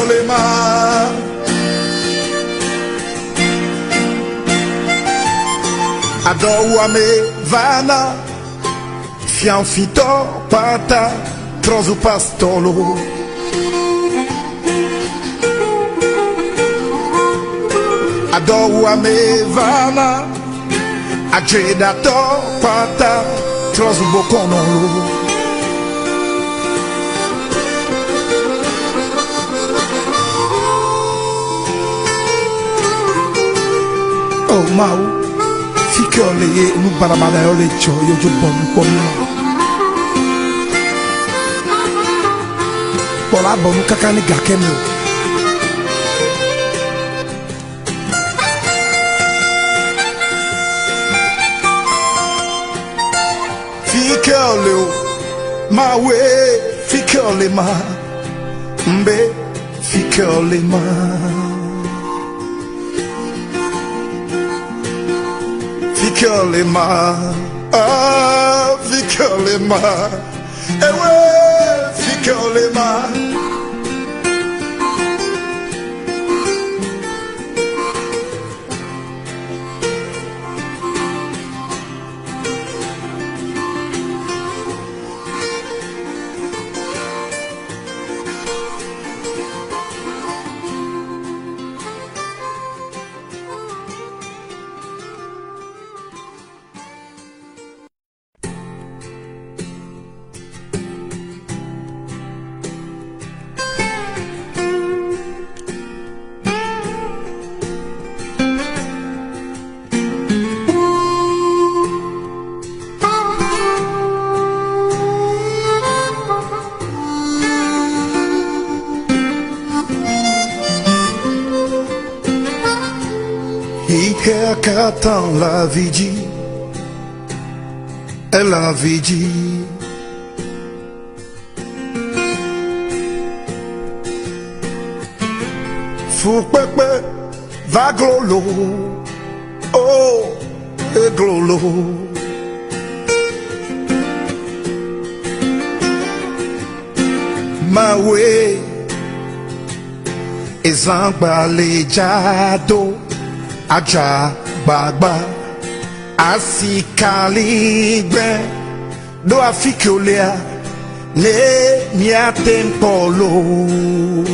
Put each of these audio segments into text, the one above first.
le ma. Adɔwuame vana fiafitɔ kpata trɔzu pastɔlo. Adɔwuame vana adzeɖatɔ kpata trɔzu bokɔnɔlo. Oh Mawu, fi ke wòle ye nu baɖabaɖa yawo le dzɔ ye wodzo bɔ nu kpɔ mí ma. Kpɔ la bɔ nu kaka ne gake me o. Fi ke wòle o, Mawe, fi ke wòle ma, mbe fi ke wòle ma. Fi ke wòle ma, ah, fi ke wòle ma, ewe, fi ke wòle ma. Xexea katã le avi dzi, ele avi dzi. Fukpekpe va glolo, oh, eglolo. Mawe, ezãgba le dza do, adza gbagba, asikali gbe, ɖo afi ke wolea, ne míate ŋu kpɔ loo.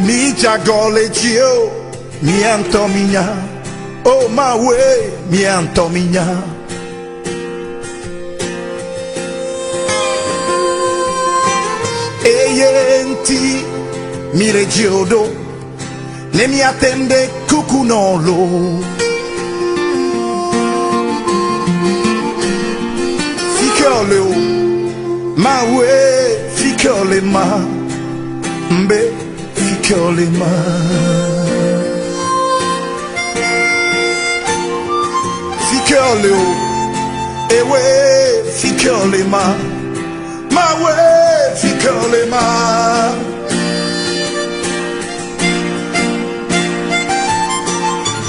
Mídze agɔ le dzi o, mía ŋutɔ mínya. O Mawue, mía ŋutɔ mínya. Eye ŋuti míle dzi o ɖo, ne míate ŋu ɖe kuku nɔ loo. Fi ke wòle o, Mawue, fi ke wòle ma, mbe fi ke wòle ma. Fi ke wòle o, ewe, fi ke wòle ma, Mawue, fi ke wòle ma.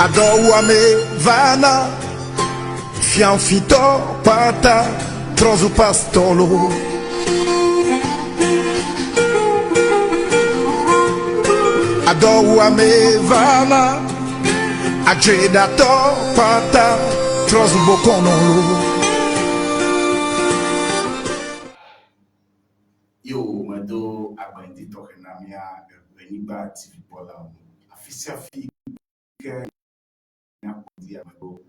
Adɔwuame vana, fiafitɔ kpata trɔzu pastɔlo. Adɔwuame vana, adzeɖatɔ kpata trɔzu bokɔnɔlo. Yo medo agbeŋdi tɔxɛ na mía Eʋenyigba TV kpɔlawo. Afi sia fi ke míakpɔ dia medo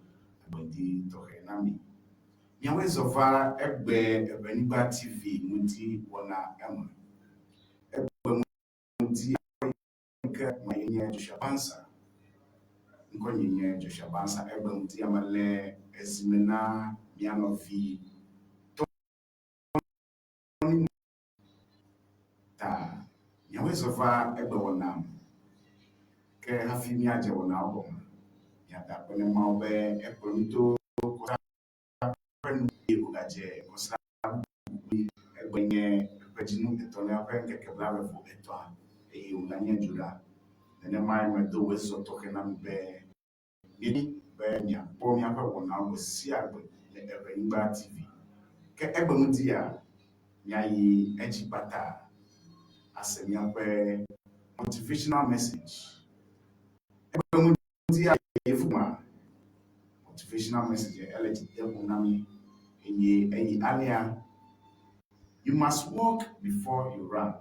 agbeŋdi tɔxɛ na mi. Miawoe zɔ va egbe Eʋenyigba TV ŋuti wɔna eme. Egbe ŋuti yi ke me ye nye Joshua Bansa. Ŋkɔnye nye Joshua Bansa. Egbe ŋutia mele ezime na mía nɔvi Tony Ta miawoe zɔ va egbe wɔna me. Ke hafi míadze wɔnawo gɔme, míada akpe ne Mawu be ekplɔ mí to kɔsiɖa ƒe nu eye wògadze kɔsiɖa bubu kpli. Egbe nye ƒe dzinu etɔ̃lia ƒe ŋkeke blaeve vo etɔ̃a eye wòganye Dzoɖa. Nenemae medo wòe zɔ tɔxɛ na mi be míedi be miakpɔ míaƒe wɔnawo gbe sia gbe le Eʋenyigba TV. Ke egbe ŋutia, Míayi edzi kpata ase míaƒe motivational message. Egbe ŋuti yevu ma motivational message ele dzi dem ƒo na mí eye eyi alea. You must walk before you run.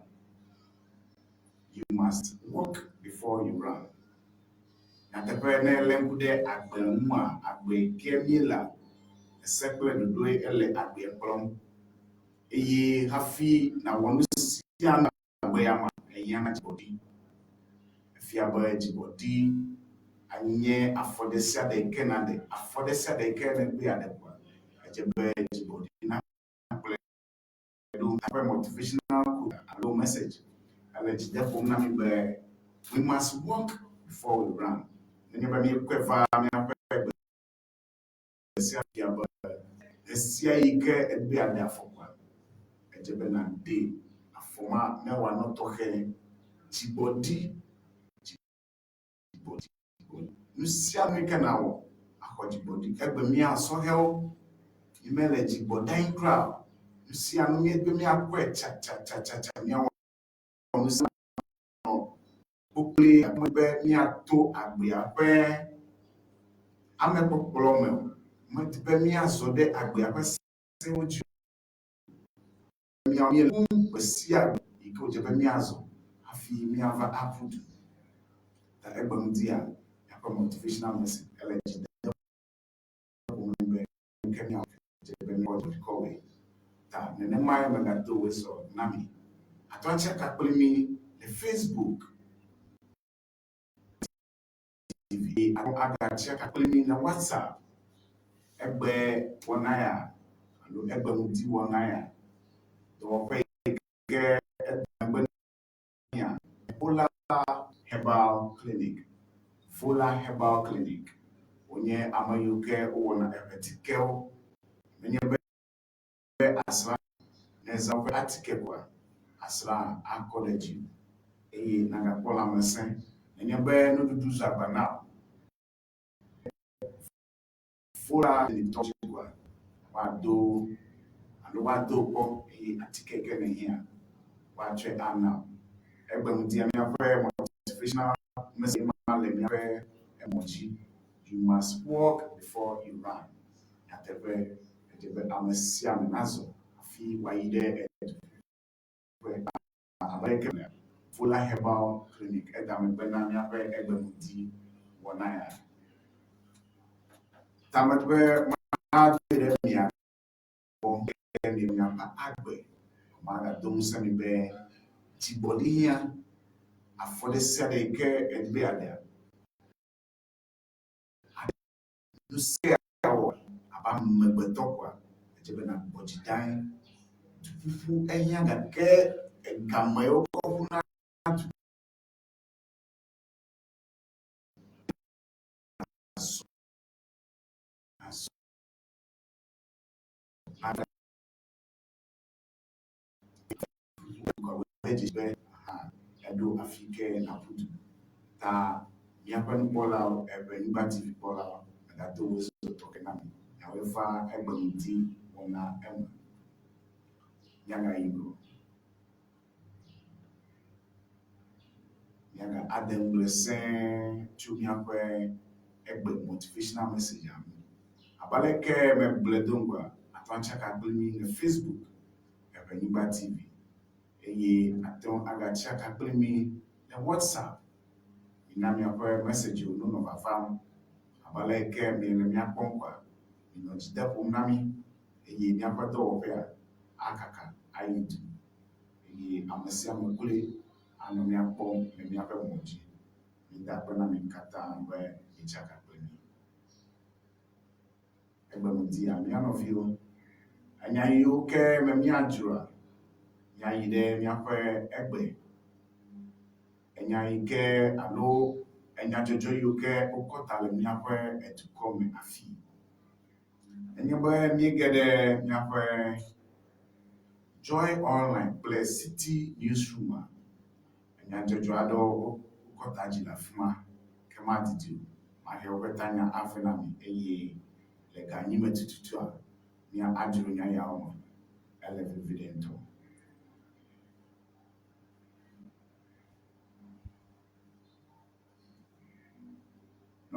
You must walk before you run. Nyateƒe ne elé ŋku ɖe agbe ŋua, agbe ke míelea, ese kple ɖoɖoe ele agbea kplɔm. Eye hafi nàwɔ nu sia nu le agbe ya mea, ehiã na dzigbɔɖi. Efia be dzigbɔɖi anye afɔ ɖe sia ɖe yi ke nàɖe. Afɔ ɖe sia ɖe yi ke nègbe yeaɖe koa, edze be dzigbɔɖi nakplɔe ɖo. Ƒe motivational quote alo message ele dzi dem ƒom na mí be we must walk before we run. Nenye be míekɔe va míaƒe gbe sia fia be ɣesiaɣi ke èbe yeaɖe afɔ koa, edze be nàɖe afɔ ma ne wòanɔ tɔxɛ. Dzigbɔɖi, dzigbɔɖi, dzigbɔɖi. Nu sia nu yi ke nàwɔ axɔ dzigbɔɖi. Egbe mía sɔhɛwo mímele dzigbɔɖanyi kura o. Nu sia nu míebe míakɔe tsatsatsatsa míawɔ nu sia nu kpokploe be míato agbea ƒe amekpɔkplɔ me o. Medi be míazɔ ɖe agbea ƒe sewo dzi o. Míawo míele gbe sia gbe yi ke wòdze be míazɔ hafi míava aƒu du. Ta egbe ŋutia, míaƒe motivational message ele dzi dem ƒo na mí be nu ke míawɔ dze be míawɔ dɔdikɔwoe. Ta nenemae megado wòe sɔ na mi. Àte ŋu atsaka kpli mí le Facebook TV alo agatsaka kpli mí le WhatsApp. Egbe wɔna ya alo egbe ŋuti wɔna ya dɔwɔƒe yi ke emegbe nya Vola Herbal Clinic. Vola Herbal Clinic wonye ame yiwo ke wowɔna eʋetikewo. Nenye be asrã nèzã woƒe atike koa, asrã akɔ ɖe dziwò eye nàgakpɔ lãmesẽ. Nenye be nuɖuɖu zu agba na wò, Vola Clinic tɔ dzi koa, woado alo woado kpɔ eye atike yi ke nèhiã woatsɔe ana wò. Egbe ŋutia míaƒe motivational message ma le míaƒe emɔ dzi. You must walk before you run. Nyateƒe, edze be ame sia ame nazɔ hafi wòayi ɖe eduƒe abe aleke Vola Herbal Clinic eda megbe na míaƒe egbe ŋuti wɔna ya. Ta medi be madoe ɖe mia gbɔ ke mi miaƒe agbe magado ŋusẽ mi be dzigbɔɖi hiã. Afɔ ɖe sia ɖe yi ke èdi be yeaɖea, nu sia wɔ abe amegbetɔ koa, edze be nàgbɔ dzi ɖe anyi. Duƒuƒu ehiã gake egame yi wokɔ ƒuna du azɔ azɔ aɖe de dzesi be aha eɖo afi ke nàƒu du. Ta míaƒe nukpɔlawo, Eʋenyigba TV kpɔlawo, megado wo zɔ tɔxɛ na mi. Miawoe va egbe ŋdi wɔna eme. Míagayi ŋgɔ. Míaga ade ŋugble sẽe tso míaƒe egbe motivational message-a ŋu. Abe aleke megblɔe do ŋgɔa, àte ŋu atsaka kpli mí le Facebook, Eʋenyigba TV, eye àte ŋu agatsaka kpli mí le WhatsApp. Mina miaƒe message-wo nonɔ vavam. Abe aleke miele mía kpɔm koa, minɔ dzi dem ƒom na mí eye míaƒe dɔwɔƒea akaka ayi du eye ame sia ame kloe anɔ mía kpɔm le míaƒe mɔ dzi. Mida akpe na mi katã be mitsaka kple mí. Egbe ŋutia, mía nɔviwo, enya yiwo ke me míadzroa, míayi ɖe míaƒe egbe. Enya yi ke alo enyadzɔdzɔ yiwo ke wokɔ ta le míaƒe edukɔ me afii. Nenye be míege ɖe míaƒe Joy Online kple City Newsroom-a, enyadzɔdzɔ aɖewo wokɔ ta dzi le afi ma ke madidi o. Mahe woƒe tanya ave na mi eye le ga enyi me tututua, míadzro nya yawo me. Ele veviɖe ŋutɔ.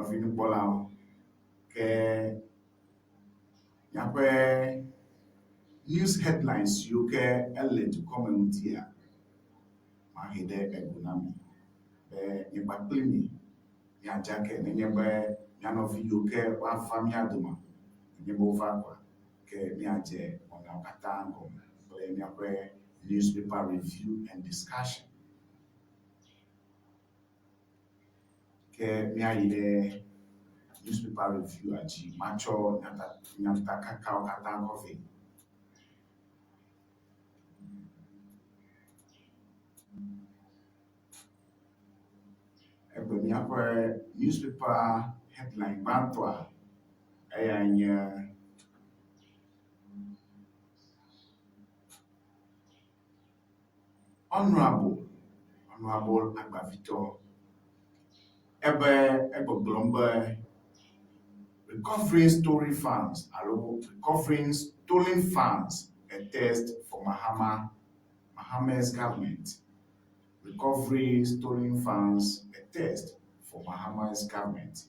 Nɔvi nukpɔlawo, ke míaƒe news headlines siwo ke ele dukɔ me ŋutia, mahe ɖe ego na mi be nye kpakpli mi míadza ke nenye be mía nɔvi yiwo ke woava mía dome nenye be wova koa, ke míadze wɔnawo katã gɔme kple míaƒe newspaper review and discussion. Ke míayi ɖe newspaper review-a dzi. Matsɔ nyata nyatakakawo katã kɔ vɛ. Egbe míaƒe newspaper headline gbãtɔa eyae nye Honourable Honourable Agbavitɔ ebe egbɔgblɔm be recovering story funds alo recovering stolen funds a test for Mahama Mahama's government. Recovery stolen funds a test for Mahama's government.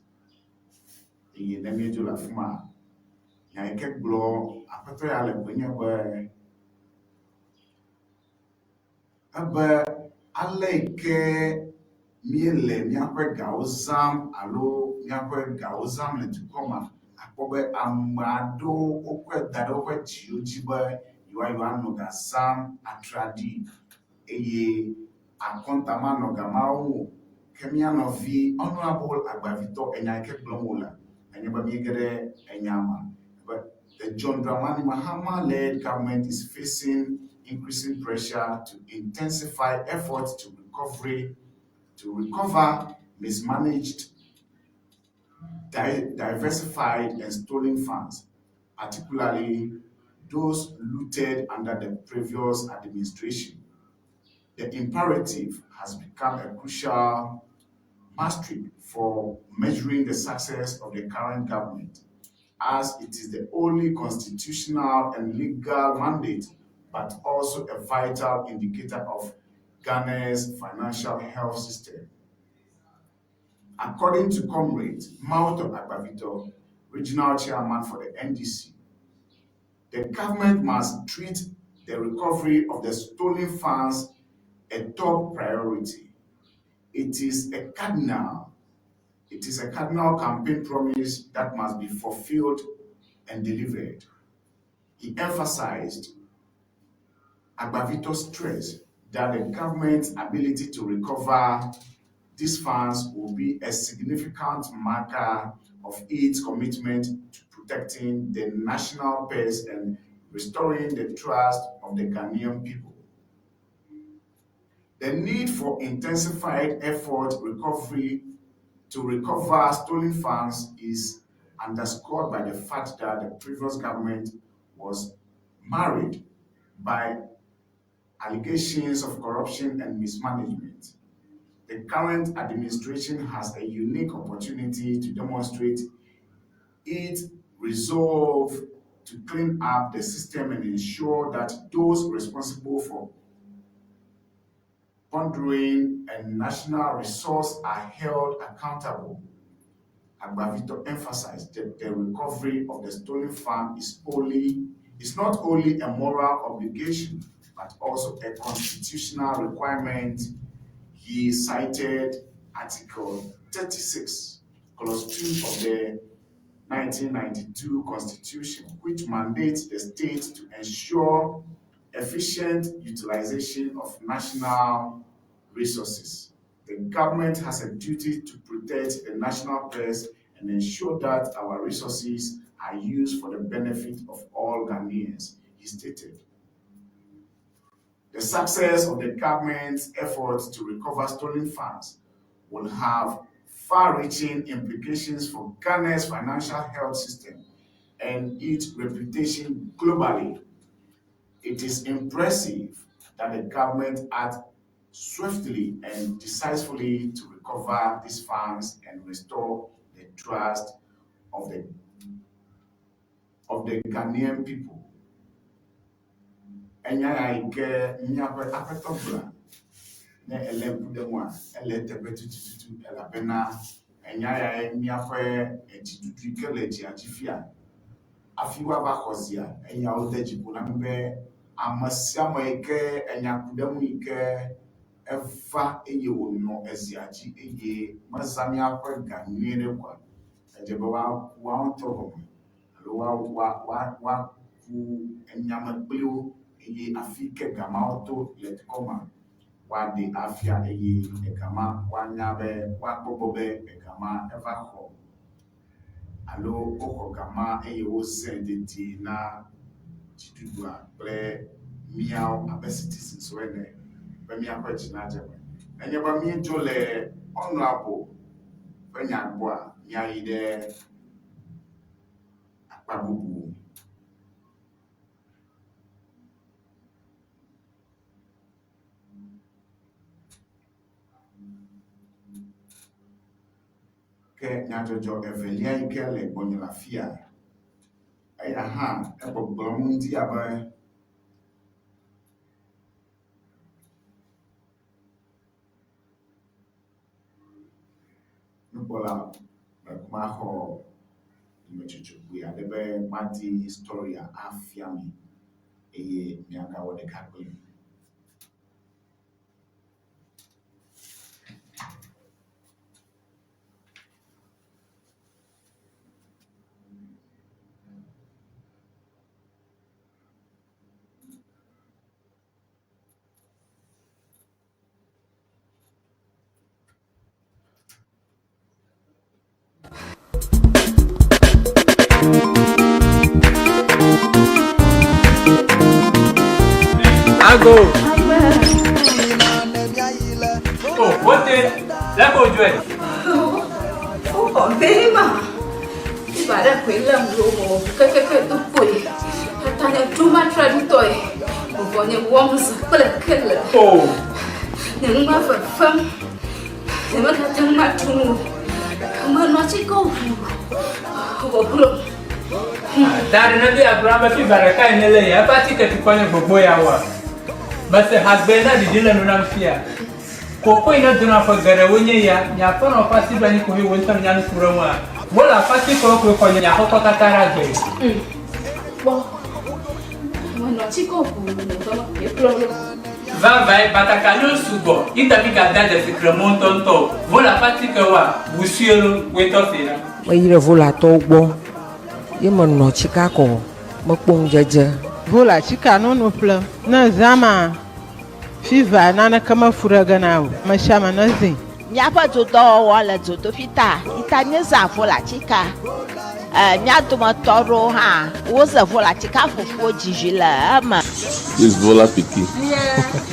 Eye ne míedzo le afi ma, nya yi ke gblɔ aƒetɔ ya le koe nye be Ebe ale yi ke míele míaƒe gawo zãm alo míaƒe gawo zãm le dukɔ mea, akpɔ be ame aɖewo wokɔe da ɖe woƒe dziwo dzi be yewoa yewoanɔ ga zãm atraɖii eye akɔnta manɔ ga mawo ŋu o. Ke mía nɔvi Honourable Agbavitɔ enya yi ke gblɔm wòlea, enye be míege ɖe enya me be The John Dramani Mahama-led government is facing increasing pressure to intensify efforts to recovery to recover mismanaged, di diversified and stolen funds, particularly those looted under the previous administration. The imperative has become a crucial metric for measuring the success of the current government, as it is the only constitutional and legal mandate, but also a vital indicator of Ghana's financial health system. According to Comrade Mawutor Agbavitor, regional chairman for the NDC, the government must treat the recovery of the stolen funds a top priority. It is a cardinal it is a cardinal campaign promise that must be fulfilled and delivered. He emphasized Agbavito stressed that the government's ability to recover these funds will be a significant marker of its commitment to protecting the national purse and restoring the trust of the Ghanaian people. The need for intensified effort recovery to recover stolen funds is underscored by the fact that the previous government was married by allegations of corruption and mismanagement. The current administration has a unique opportunity to demonstrate its resolve to clean up the system and ensure that those responsible for pondering and national resource are held accountable. Agbavito emphasized that the recovery of the stolen fund is only is not only a moral obligation but also a constitutional requirement. He cited Article 36, Clause 2 of the 1992 Constitution, which mandates the state to ensure efficient utilization of national resources. The government has a duty to protect the national purse and ensure that our resources are used for the benefit of all Ghanaians, he stated. The success of the government's efforts to recover stolen funds will have far-reaching implications for Ghana's financial health system and its reputation globally. It is impressive that the government acts swiftly and decisively to recover these funds and restore the trust of the of the Ghanaian people. Enya ya yi ke míaƒe aƒetɔ gblɔa, ne elé ŋku ɖe eŋua, ele eteƒe tututu elabena Enya yae míaƒe edziɖuɖu yi ke le dzia dzi fia. Hafi woava xɔ zia, eya wode dzi ƒo na mí be ame sia ame yi ke enya ku ɖe eŋu yi ke eva eye wònɔ ezia dzi eye mezã míaƒe ga nyuie ɖe koa, edze be woaku woawo ŋutɔ gɔme alo woa woa woa woaku enya me kpli wo eye afi yi ke ga mawo to le dukɔ mea, woaɖee afia eye ega ma woanya be woakpɔ gbɔ be ega ma eva xɔ alo woxɔ ga ma eye wozãe dedie na dziɖuɖua kple míawo abe citizens ene be míaƒe dzi nadze eme. Nenye be míedzo le Honourable ƒe nya gbɔa, míayi ɖe akpa bubu. Ke nyadzɔdzɔ evelia yi ke le gbɔnye le afia, eya hã egbɔgblɔm ŋuti abe nukpɔla maxɔ nyametsotso kpui aɖe be madi storia afia mi eye miagawɔ ɖeka kplim. Ago. Oh, wote. Lẹ́kọ̀ọ́ ojú ẹ̀. Ó kọ̀ bẹ́ẹ̀ mà. Ìbàdàn pé lẹ́mu ló wọ̀ kẹ́kẹ́kẹ́ tó pò yìí. Tata truma tradu tɔe. Vɔ nye wɔm zã kple kele. Oh. Nye nu ma fefem. Nye megate ŋu matu nu o. Menɔ atike ʋu. Vɔ Tari na bi agblɔ be fiva ɖeka yi ne le ya eƒe atike tukɔ nye gbogbo ya wa. Mese hagbe na ɖiɖi le nu nam fia. Koko yi ne dona ƒe geɖewo nye ya, nye aƒenɔ ƒe asi ɖo anyi ko he wo ŋutɔ nya nu ku ɖe ŋua. Wole aƒe atikewo koe xɔ nye aƒekɔ katã ɖe agbe. Kpɔ. Menɔ atike ʋu nye dɔme koe kplɔ ɖo. Vavae batakaliwo sugbɔ ita mi gada dzesi kremo ŋutɔŋutɔ o. Wole aƒe atikewoa, wusue lo, woetɔ se la. Meyi ɖe Volatɔwo gbɔ ye menɔ tsika kɔ mekpɔ ŋudzedze. Vola tsika nono ƒlem. Ne zã ma, fiva naneke mefu ɖe ge na o. Ame sia ame ne zĩ. Míaƒe dzodɔwɔwɔ le dzodoƒi ta ita míezã vola tsika. E, mía dometɔ aɖewo hã woze vola tsika fufuwo dzidzi le eme. This Vola pikin.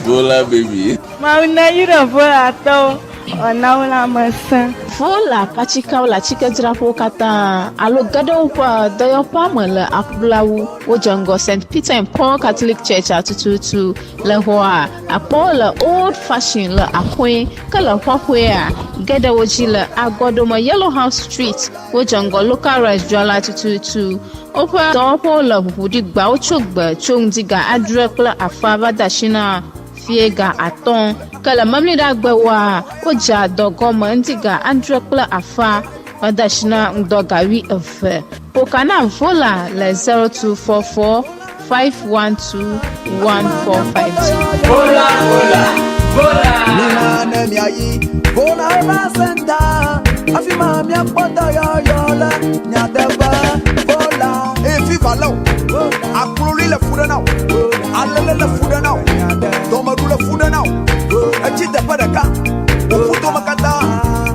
Vola baby. Mawu na yra Volatɔwo wòana wo lãmesẽ. Vola ƒe atsikewo le atsikedzraƒewo katã alo ge ɖe woƒe dɔyɔƒea me le Aƒlawu. Wodze ŋgɔ St. Peter and Paul Catholic Church tututu le xɔa akpɔwo le Old Fashion le Axɔe ke le Ƒaƒoea ge ɖe wo dzi le Agɔdome Yellow House Street. Wodze ŋgɔ Local Rice dzrala tututu. Woƒe dɔwɔƒewo le ʋuʋuɖigbawo tso gbe tso ŋdi ga adre kple afã va de asi na fie ga atɔ̃. Ke le memleɖagbewoa, wodzea dɔ gɔme ŋdi ga adre kple afã va de asi na ŋdɔ ga wuieve. Ƒoka na Vola le 0244 512 1452. Vola, vola, vola. Mina ne miayi Vola Herbal Center afi ma miakpɔ dɔyɔyɔ le miateƒe Vola. Eye fiva lé o, akloli le fu ɖe na o, alele le fu ɖe na o, dɔmeɖu le fu ɖe na o, etsi teƒe ɖeka, wò ƒudome katã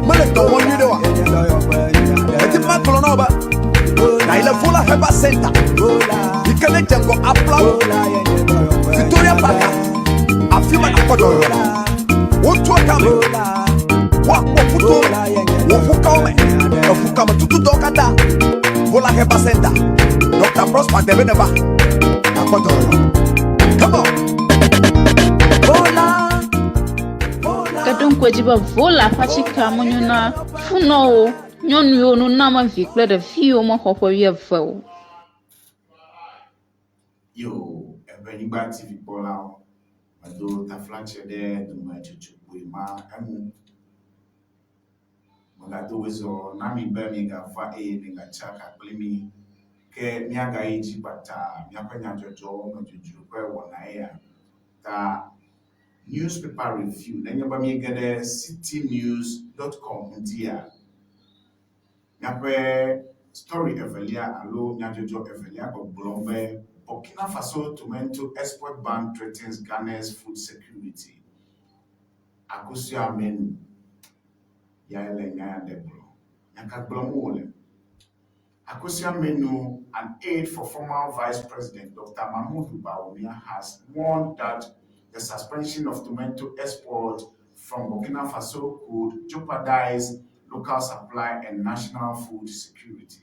mele dɔ wɔm nyuie ɖe oa? Edi be magblɔ na wò be nàyi le Vola Herbal Center yi ke ne dze ŋgɔ Aplawo, Victoria Park, afi ma nàkpɔ dɔyɔyɔ le. Wotua kame, woakpɔ ƒuto me, wò ƒukawo me, eƒukame tututɔwo katã. Vola Herbal Center, Dr. Prosper Debe neva, nàkpɔ dɔyɔyɔ. Come on. Vola. Ke ɖo ŋku edzi be Vola ƒe atikea menyo na funɔwo, nyɔnuwo, nunɔamevi kple ɖeviwo mexɔ ƒe wuieve o. Yo, Eʋenyigba TV kpɔlawo, medo taflatse ɖe dometsotso kpui ma enu. Megado wòezɔ na mi be migava eye migatsaka kpli mí. Ke míagayi dzi kpata míaƒe nyadzɔdzɔwo me dzodzro ƒe wɔna eya ta. Newspaper Review, Nenye be míege ɖe citynews.com ŋutia, míaƒe story evelia alo nyadzɔdzɔ evelia gbɔgblɔm be Burkina Faso tomato export ban threatens Ghana's food security. Akosua Menu yae le nya ya ɖe gblɔ. Nya ka gblɔm wòle? Akosua Menu, an aide for former Vice President Dr. Mahmoud Bawumia, has warned that the suspension of tomato export from Burkina Faso could jeopardize local supply and national food security.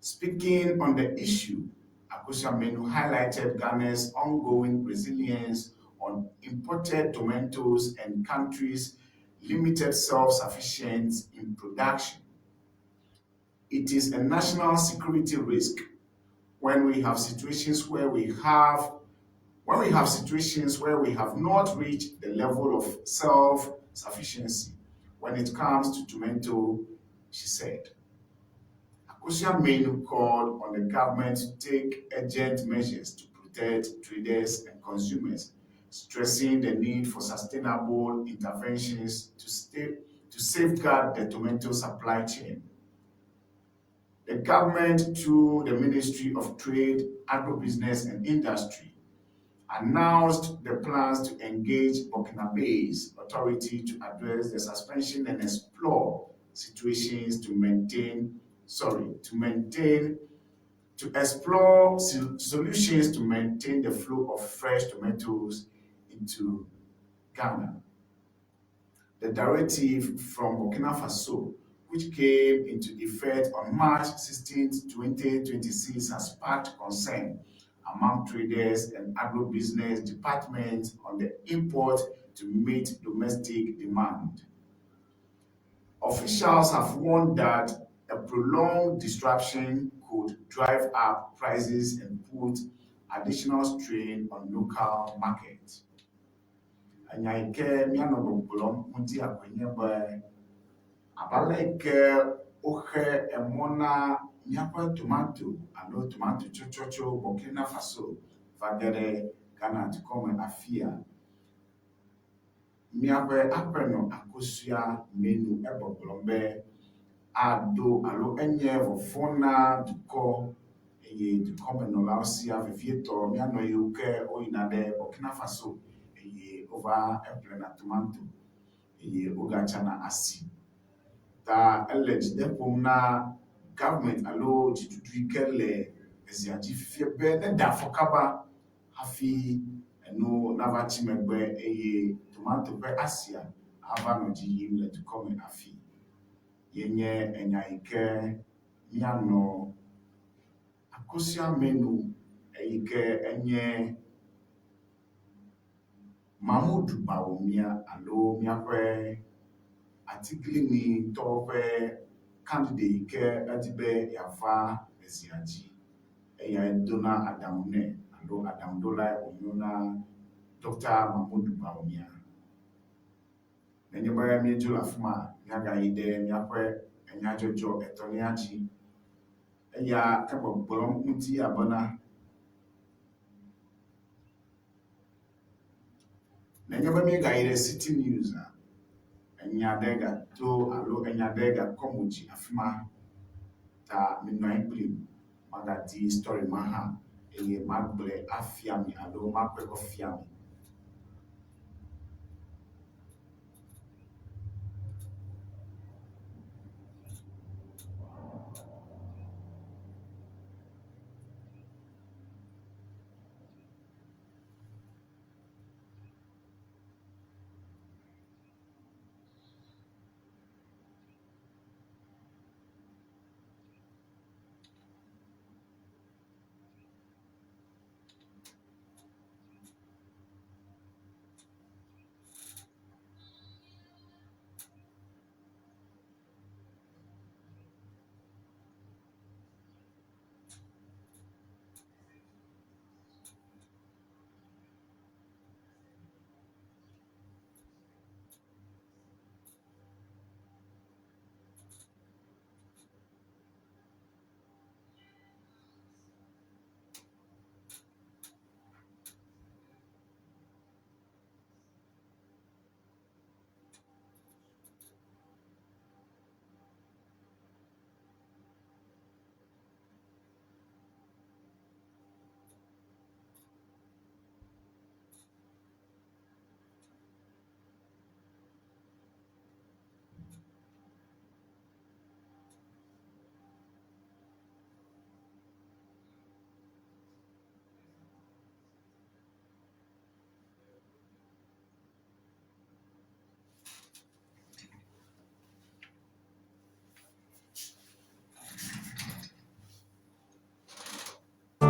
Speaking on the issue, Akosua Menu highlighted Ghana's ongoing resilience on imported tomatoes and country's limited self-sufficiency in production. It is a national security risk when we have situations where we have when we have situations where we have not reached the level of self-sufficiency when it comes to tomato, she said. Akosua Menu called on the government to take urgent measures to protect traders and consumers, stressing the need for sustainable interventions to, stay, to safeguard the tomato supply chain. The government, through the Ministry of Trade, Agribusiness and Industry, announced the plans to engage Burkinabe's authority to address the suspension and explore situations to maintain, sorry, to maintain, to explore solutions to maintain the flow of fresh tomatoes into Ghana. The directive from Burkina Faso, which came into effect on March 16, 2026, has sparked concern among traders and agribusiness departments on the import to meet domestic demand. Officials have warned that a prolonged disruption could drive up prices and put additional strain on local markets. Enya yi ke míanɔ gbɔgblɔm ŋdi akɔe nye be abe ale yi ke woxe emɔ na míaƒe tomato alo tomato tsɔtsɔ tso Burkina Faso va ge ɖe Ghana dukɔ me afia, míaƒe aƒenɔ Akosua Menu egbɔgblɔm be ado alo enye vɔvɔ̃ na dukɔ eye dukɔmenɔlawo sia vevietɔ mía nɔ yiwo ke woyina ɖe Burkina Faso eye wova eƒlena tomato eye wogatsana asi. Ta ele dzide ƒom na government alo dziɖuɖu yi ke le ezia dzi fifia be neɖe afɔ kaba hafi enu nava tsi megbe eye tomato ƒe asia ava nɔ dzi yim le dukɔ me hafi. Ye nye enya yi ke míanɔ Akosua Menu eyi ke enye Mahmoud Bawumia alo míaƒe atiglinyitɔwo ƒe candidate yi ke edi be yeava ezia dzi. Eyae dona aɖaŋu nɛ alo aɖaŋuɖolae wònyo na Ɖɔkta Mahmoud Bawumia. Nenye be míedzo le afi ma, míagayi ɖe míaƒe enyadzɔdzɔ etɔ̃lia dzi. Eya egbɔgblɔm ŋuti abena, nenye be míegayi ɖe City News a, enya ɖe gato alo enya ɖe gakɔ mo dzi afi ma ta minɔ anyi kplim. Magadi story ma hã eye magblɔe afia mi alo makɔe kɔ fia mi.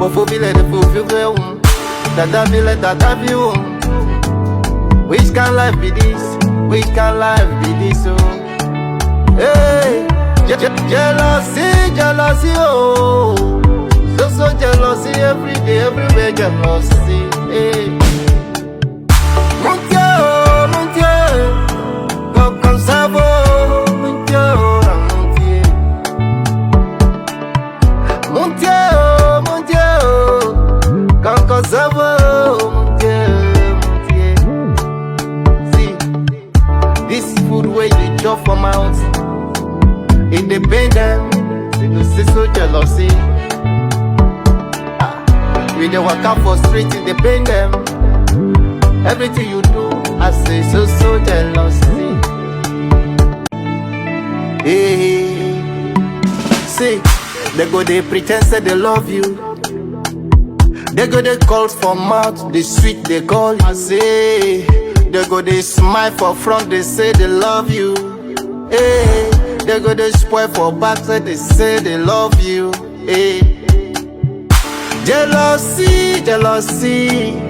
Fofovi le ɖe fofovi wum, dadavi le dadavi wum. Which kind life be this? Which kind life be this? Oh, hey, je je jealousy, jealousy, oh, so so jealousy every day, everywhere jealousy. Hey. Mon Dieu, mon Dieu, comme ça vaut, mon Dieu, mon Dieu. Mon Dieu, mon Dieu, quand ça vaut, mon Dieu, mon Dieu. See, this food where you chop for mouth, it dey pain them, they go say so jealousy. Ah, we dey waka for street, it dey pain them. Everything you do, I say so so jealousy. Hey, see, they go they pretend say they love you. They go they call for mouth, they sweet they call. I say, they go they smile for front, they say they love you. Hey, they go they spoil for back, say they say they love you. Hey, jealousy, jealousy,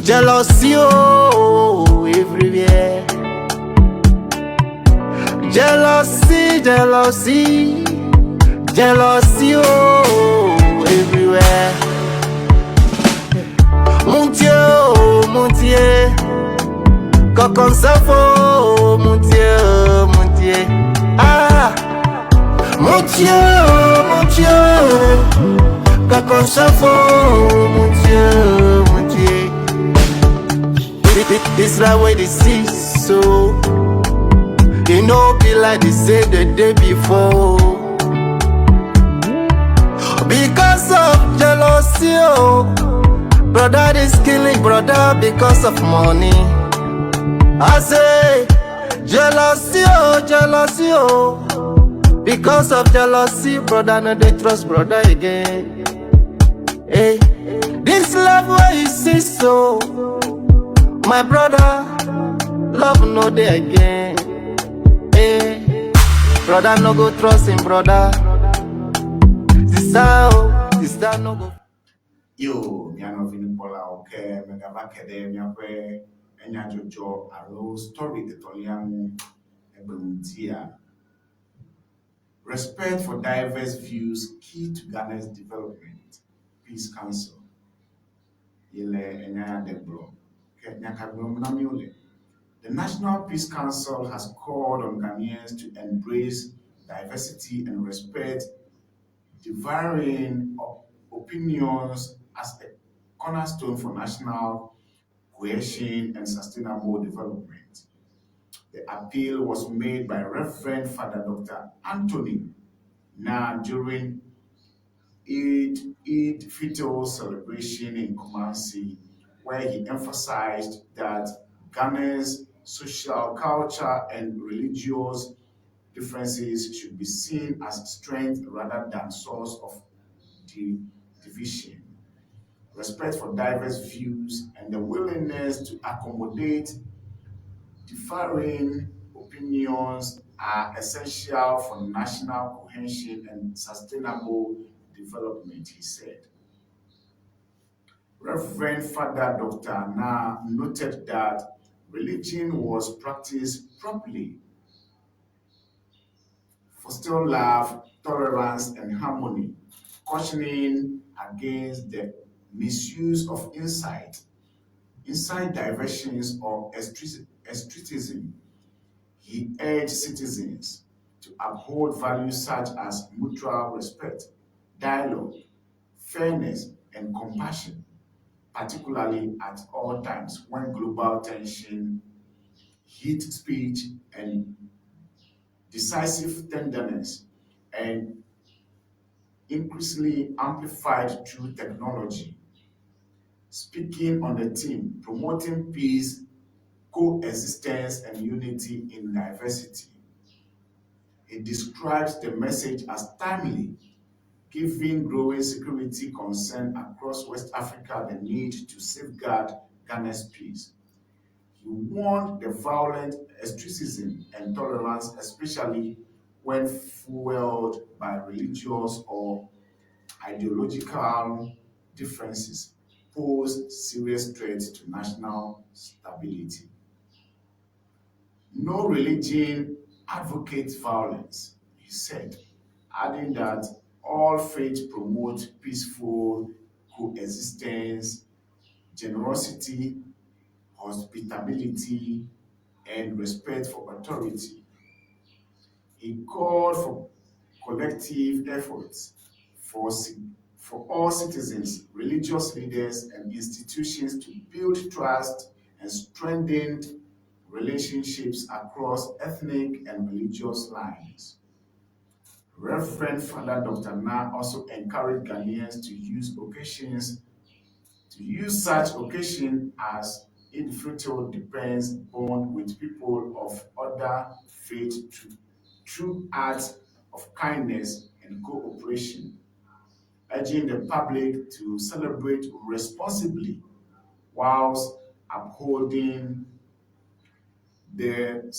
jealousy, oh, everywhere. Jealousy, jealousy, jealousy, oh, everywhere. Mon Dieu, oh, mon Dieu, quand ça vaut, mon Dieu, mon Dieu. Ah, mon Dieu, oh, mon Dieu, quand ça vaut, mon Dieu, mon Dieu. This right way they see so. They no be like they say the day before. Because of jealousy, oh. Brother is killing brother because of money. I say, jealousy, oh, jealousy, oh. Because of jealousy, brother no dey trust brother again. Hey, this love where you see so, my brother, love no dey again. Hey, brother no go trust him brother. Sister, oh, sister no go. Yo, mía nɔvi nukpɔlawo ke megava ke ɖe míaƒe enyadzɔdzɔ alo story etɔ̃lia ŋu egbe ŋutia. Respect for diverse views key to Ghana's development. Peace Council. Ye le enya ya ɖe gblɔ. Ke nya ka gblɔm na mi wole? The National Peace Council has called on Ghanaians to embrace diversity and respect the varying opinions as a cornerstone for national cohesion and sustainable development. The appeal was made by Reverend Father Dr. Anthony Na during Eid Fitr celebration in Kumasi, where he emphasized that Ghana's social, culture, and religious differences should be seen as strength rather than source of division. Respect for diverse views and the willingness to accommodate differing opinions are essential for national cohesion and sustainable development, he said. Reverend Father Dr. Na noted that religion was practiced properly, foster love, tolerance, and harmony, cautioning against the misuse of insight diversions, or extremism. He urged citizens to uphold values such as mutual respect, dialogue, fairness, and compassion, particularly at all times when global tension, hate speech, and decisive tenderness and increasingly amplified through technology. Speaking on the theme, promoting peace, coexistence, and unity in diversity. He describes the message as timely, given growing security concern across West Africa the need to safeguard Ghana's peace. He warned the violent extremism and tolerance, especially when fueled by religious or ideological differences pose serious threats to national stability. No religion advocates violence, he said, adding that all faiths promote peaceful coexistence, generosity, hospitability, and respect for authority. He called for collective efforts for, for all citizens, religious leaders, and institutions to build trust and strengthen relationships across ethnic and religious lines. Reverend Father Dr. Na also encouraged Ghanaians to use occasions to use such occasion as Eid Fitr depends bond with people of other faith to, through acts of kindness and cooperation, urging the public to celebrate responsibly whilst upholding the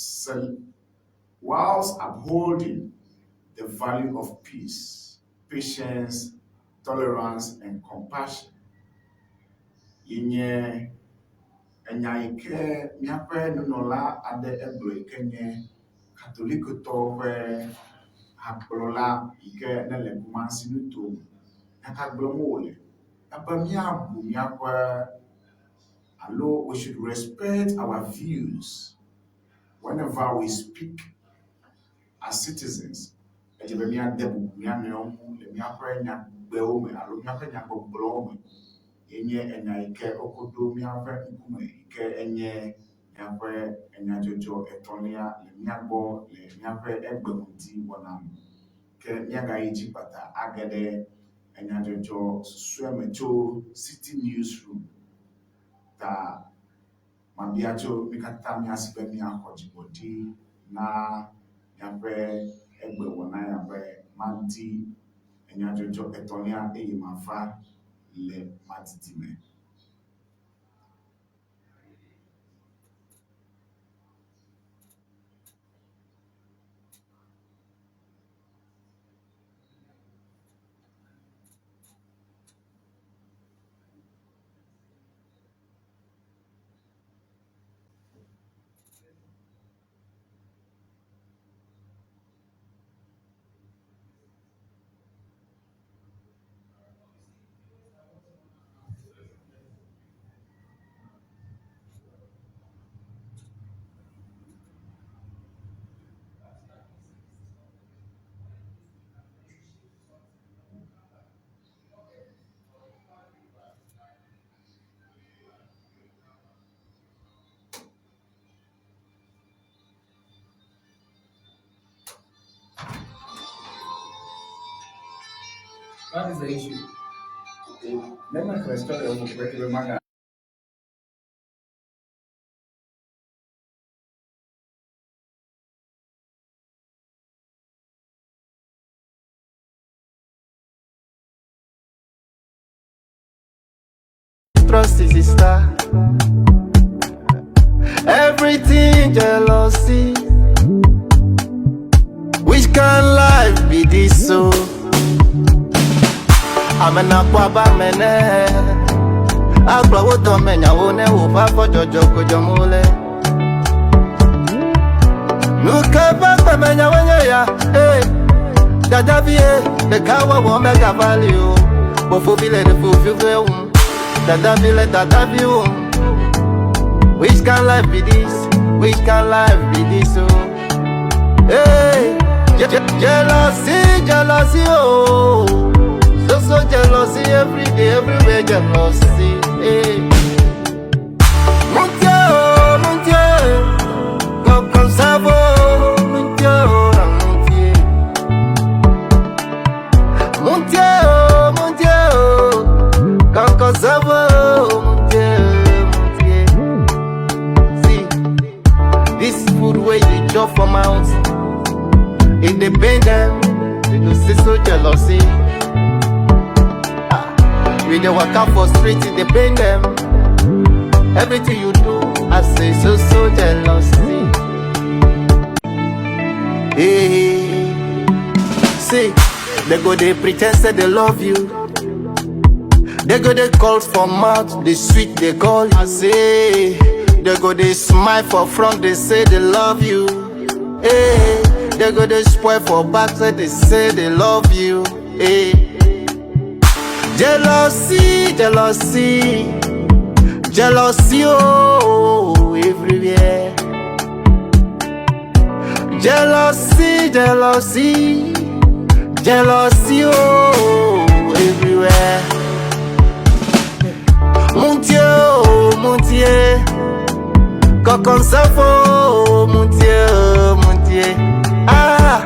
whilst upholding the value of peace, patience, tolerance, and compassion. Ye nye enya yi ke míaƒe nunɔla aɖe egblɔ yi ke nye Katolikotɔwo ƒe hakplɔla yi ke nele Kumasi nutome. Nya ka gblɔm wòle? Ebe míabu míaƒe alo we should respect our views whenever we speak as citizens. Edze be míade bubu mía nɔewo ŋu le míaƒe nyagbewo me alo míaƒe nyagbɔgblɔwo me. Ye nye enya yi ke wokɔ ɖo míaƒe ŋkume yi ke enye míaƒe enyadzɔdzɔ etɔ̃lia le mía gbɔ le míaƒe egbe ŋdi wɔna me. Ke míagayi dzi kpata age ɖe enyadzɔdzɔ susɔe me tso City Newsroom ta mabia tso mí katã mía si be míaxɔ dzigbɔɖi na míaƒe egbe wɔna ya be madi enyadzɔdzɔ etɔ̃lia eye mava le madidi me. What is the issue? Ne mexlẽ story vɔ kpe be maga Trust is sister. Everything jealousy. Which kind life be this so? Amena kwa mene. Agblɔ wo dɔme nyawo ne woƒe afɔ dzɔdzɔ ko dzɔm wole. Nu ke ƒe gbemenyawoe nye ya? Ee, dadavi ye, ɖekawɔwɔ megava li o. Fofovi le ɖe fofovi wum, dadavi le dadavi wum. Which kind life be this? Which kind life be this? Oh, hey, jealousy, jealousy, oh, so so jealousy every day, everywhere jealousy. Hey. Mon Dieu, mon Dieu, comme ça vaut, mon Dieu, mon Dieu. Mon Dieu, mon Dieu, comme ça vaut, mon Dieu, mon Dieu. See, this food where you chop for mouth, it dey pain them, they go say so jealousy. Ah, we dey waka for street, it dey pain them. Everything you do, I say so so jealousy. Hey, see, They go they pretend say they love you. They go they call for mouth, they sweet they call. I say they go they smile for front, they say they love you. Hey, they go they spoil for back, say they say they love you. Hey. Jealousy, jealousy, jealousy, oh, everywhere. Jealousy, jealousy, jealousy, oh, everywhere. Mon Dieu, oh, mon Dieu, quand on s'en faut, mon Dieu, oh, mon Dieu. Ah,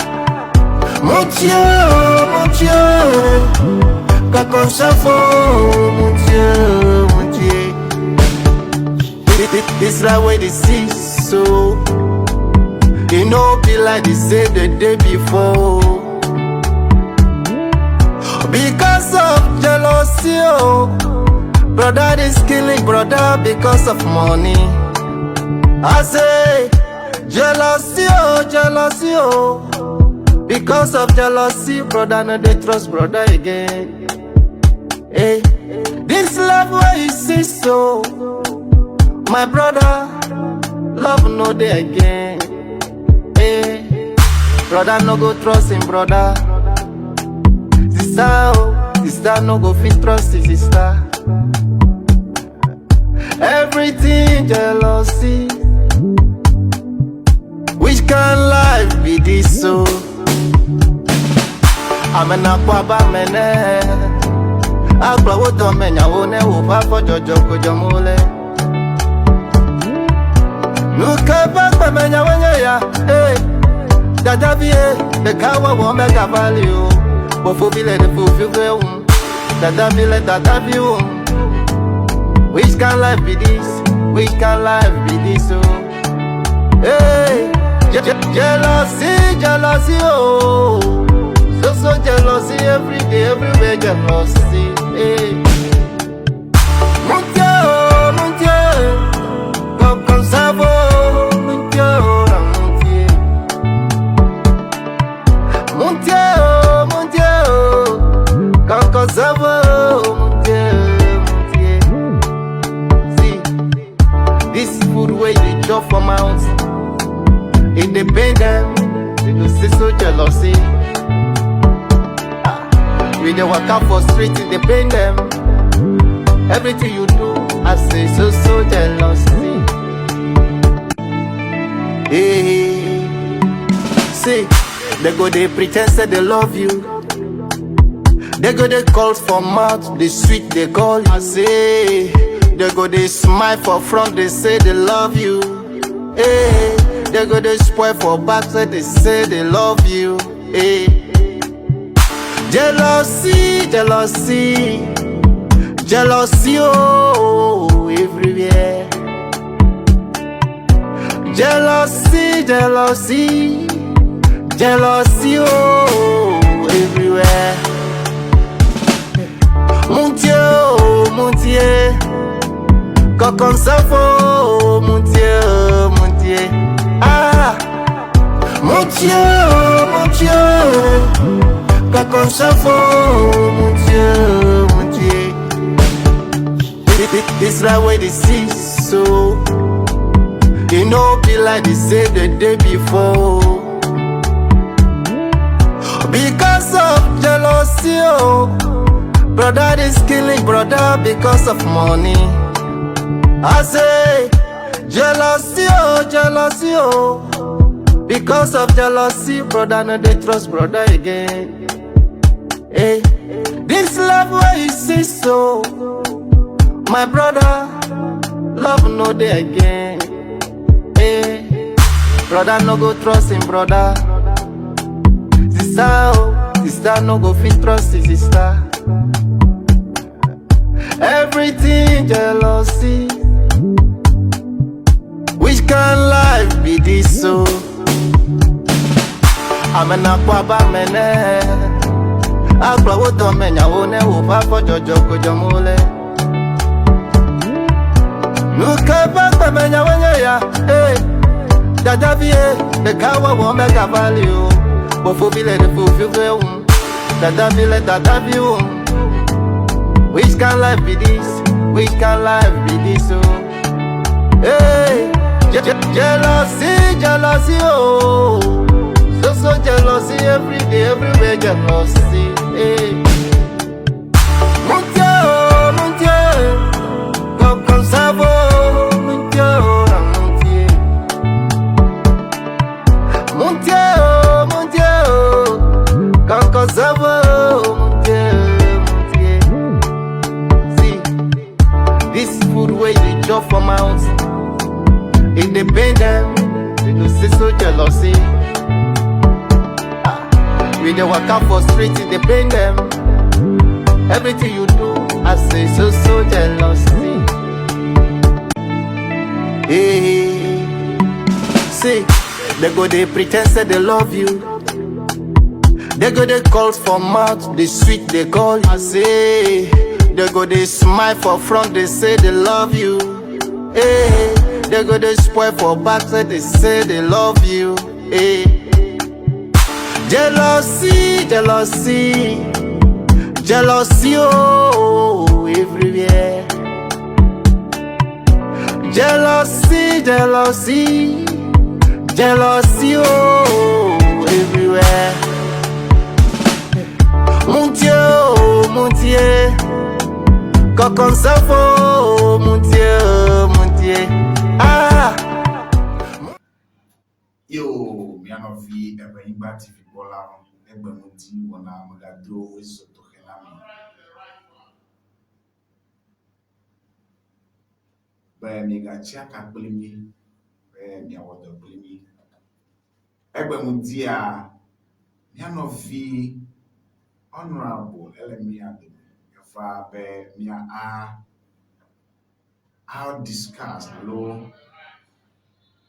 mon Dieu, oh, mon Dieu, quand on s'en faut, mon Dieu, oh, mon Dieu. This life way they see so. It no be like they say the day before. Because of jealousy, oh. Brother is killing brother because of money. I say, jealousy, oh, jealousy, oh. Because of jealousy, brother, no they trust brother again. Hey, this love where you see so, my brother, love no day again. Hey, brother no go trust him brother. Sister, oh, sister no go fit trust his sister. Everything jealousy. Which kind life be this so? Amena kwa ba mene. Agba wo to menya wo ne wo fa fo jojo ko jomole. Nuka ba gba menya wo nye ya. Hey. Dada bi e, de ka wa wo me ka vali o. Bo fo bi le de fo fi fe um. Dada bi le dada bi um. Which kind life be this? Which kind life be this oh? Hey, jealousy, jealousy oh. So so jealousy every day, everywhere jealousy. Hey. Mon Dieu, oh, mon Dieu, comme ça va, mon Dieu, oh, mon Dieu. Mon Dieu, oh, mon Dieu, comme ça va, mon Dieu, mon Dieu. See, this food where you chop for mouth, it dey pain them, they go say so jealousy. We dey waka for street, it dey pain them. Everything you do, I say so so jealousy. Hey, see, they go they pretend say they love you. They go they call for mouth, they sweet they call. I say, they go they smile for front, they say they love you. Hey, they go they spoil for back, say they say they love you. Hey. Jealousy, jealousy, jealousy, oh, everywhere. Jealousy, jealousy, jealousy, oh, everywhere. Mon Dieu, oh, mon Dieu, comme ça faut, mon Dieu, oh, mon Dieu. Ah, mon Dieu, oh, mon Dieu, comme ça faut, mon Dieu, mon Dieu. This life way they see so, it no be like they say the day before. Because of jealousy, oh, brother is killing brother because of money. I say, jealousy, oh, jealousy, oh. Because of jealousy, brother no they trust brother again. Hey, this love where you see so, my brother, love no day again. Hey, brother no go trust him brother. Sister, oh, sister no go fit trust his sister. Everything jealousy. Which kind life be this so? Amena kwa ba mene. Agba wo to menya wo ne wo fa fo jojo ko jomole. Nuka ba gba menya wo nye ya. Hey, dada bi e, de ka wa wo me ka vali o. Bo fo bi le de fo fi fe um. Dadavi le dadavi wum. Which kind life be this? Which kind life be this? Oh, hey, je je jealousy, jealousy, oh, so so jealousy every day, everywhere jealousy. Hey. Mon Dieu, oh, mon Dieu, comme ça vaut, mon Dieu, oh, mon Dieu. Mon Dieu, oh, mon Dieu, oh, quand ça vaut, mon Dieu, mon Dieu. See, this food where you chop for mouth, it dey pain them, they go say so jealousy. Ah, we dey waka for street, it dey pain them. Everything you do, I say so so jealousy. Hey, see, they go they pretend say they love you. They go they call for mouth, they sweet they call. I say, they go they smile for front, they say they love you. Hey, they go they spoil for back, say they say they love you. Hey, jealousy, jealousy, jealousy, oh, everywhere. Jealousy, jealousy, jealousy, oh, everywhere. Mon Dieu, oh, mon Dieu, quand ça vaut, mon Dieu, mon Dieu. Ah! Yo, mía nɔvi Eʋenyigba TV kpɔlawo, egbe ŋdi wɔna megado wezɔ tɔxɛ na mi. Be migatsi aka kpli mí, be miawɔ dɔ kpli mí. Egbe ŋdia, mía nɔvi Honorable ele mía dome. Eva be mía a a discuss alo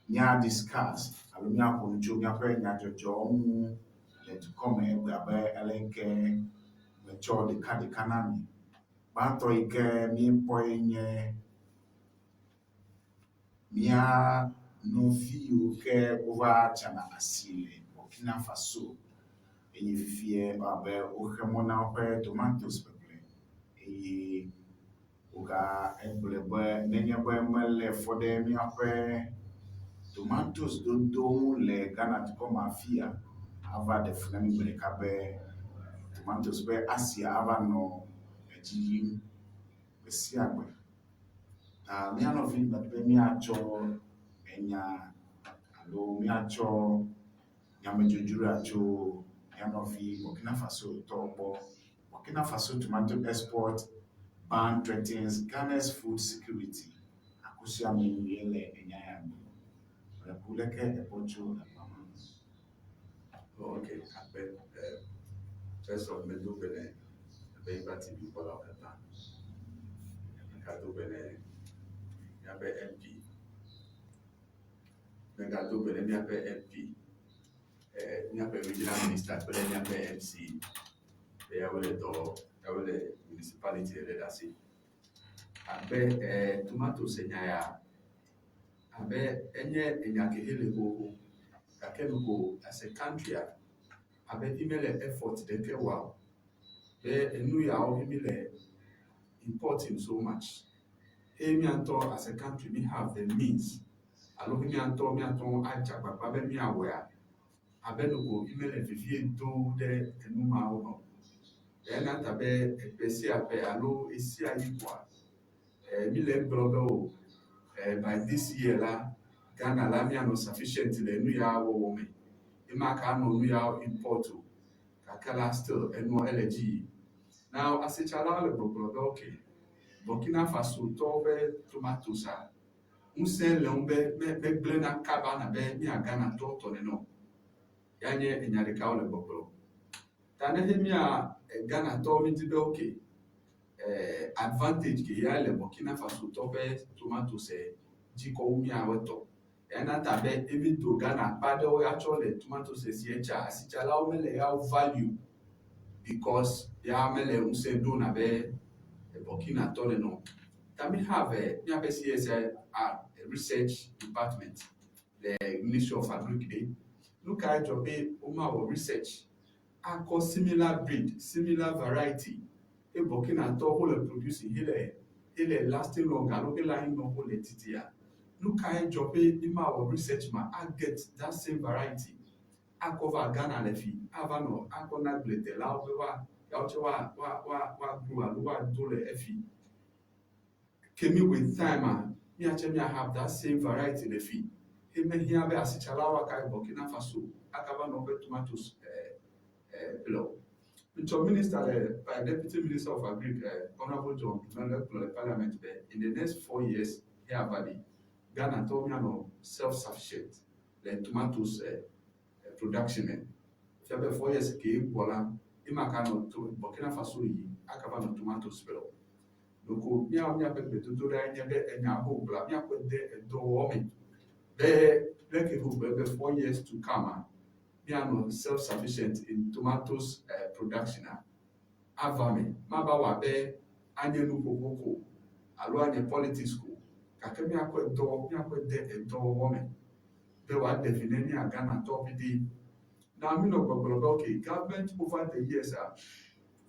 mía discuss alo míaƒo nu tso míaƒe nyadzɔdzɔwo ŋu le dukɔ me egbe abe ale yi ke metsɔ ɖekaɖeka na mi. Gbãtɔ yi ke míekpɔe nye mía nɔvi yiwo ke wova tsana asi le Burkina Faso eye fifia ewɔ abe woxe mɔ na woƒe tomatoes ƒeƒle eye woga egblɔe be nenye be mele fɔ ɖe míaƒe tomatoes dodo ŋu le Ghana dukɔ me afia ava ɖe fu na mí gbe ɖeka be tomatoes ƒe asia ava nɔ edzi yim gbe sia gbe. Ta mía nɔvi medi be míatsɔ enya alo míatsɔ nyamedzodzroa tso mía nɔvi Burkina Faso tɔwo gbɔ. Burkina Faso tomato export ban threatens Ghana's food security. Akosua Menu ye le enya ya gblɔm. Mele ku leke ekpɔ tso agba ma. Oh, okay, akpe. First of medo gbe ne Eʋenyigba TV kpɔlawo katã. Megado gbe ne míaƒe MP. Megado gbe ne míaƒe MP, míaƒe regional minister kple míaƒe MC be yawo le dɔ, yawo le municipality ɖe ɖe asi. Abe tomatoes enya ya, abe enye enya ke hele xoxo gake nuko as a country abe mi mele effort ɖeke wɔa o be enu yawo mi le importing so much. Eye mía ŋutɔ as a country mi have the means alo mía ŋutɔ míate ŋu adze agbagba be míawɔea abe nuko mi mele vevie do ɖe enu mawo me o. Eyana ta be eƒe sia ƒe alo ɣesia ɣi koa, mi le egblɔ be o by this year la, Ghana la míanɔ sufficient le nu ya wɔwɔ me. Ema ka anɔ nu ya import o. Gake la still enua ele dzi yim. Now asitsalawo le gbɔgblɔ be okay, Burkina Faso tɔwo ƒe tomatoes a, ŋusẽ le ŋu be megblẽna kaba abe mía Ghana tɔwo tɔ nene o. Ya nye enya ɖeka wole gbɔgblɔ. Ta ne he mía Ghana tɔwo mídi be okay, advantage ke ya le Burkina Faso tɔ ƒe tomatoes dzi kɔ wu míawo tɔ. Eyana ta be even though Ghana akpa aɖewo ya tsɔ le tomatoes sie tsa, asitsalawo mele ya wo value because ya mele ŋusẽ ɖo abe Burkina tɔ nene o. Ta mi have míaƒe CSIR research department le Ministry of Agric ɖe. Nu kae dzɔ be womawɔ research? Akɔ similar breed, similar variety ye Burkinatɔwo wo le producing hele hele lasting long alo hele anyi nɔ wo le didia? Nukae dzɔ be mi ma wɔ research ma a get that same variety akɔ va Ghana le fi ava nɔ akɔ na agbledelawo be woa yawo tse woa woa woa woa grow alo woa do le efi? Kemi with time a, míatse mía have that same variety le fi. He mehiã be asitsalawo aka yi Burkina Faso aka va nɔ woƒe tomatoes eh, eh, ƒle o. Ŋtsɔ minister le, by deputy minister of agric eh, Honorable John Dumelo egblɔ le parliament be in the next 4 years he ava ɖi, Ghana tɔwo míanɔ self-sufficient le tomatoes eh, production me. Fia be 4 years ke gbɔ la, ema ka nɔ to Burkina Faso yi aka va nɔ tomatoes ƒle o. Ɖeko míawo míaƒe gbedodoɖae nye be enya ho gblɔa míaƒe de edɔwɔwɔ me be leke ho gblɔ be 4 years to come a míanɔ self-sufficient in tomatoes production a ava me. Mava wɔ abe anye nuƒoƒo ko alo anye politics ko gake míakɔe dɔ míakɔe de edɔwɔwɔ me be wòaɖe vi ne mía Ghanatɔwo ƒete. Na mí nɔ gbɔgblɔ be okay, government over the years a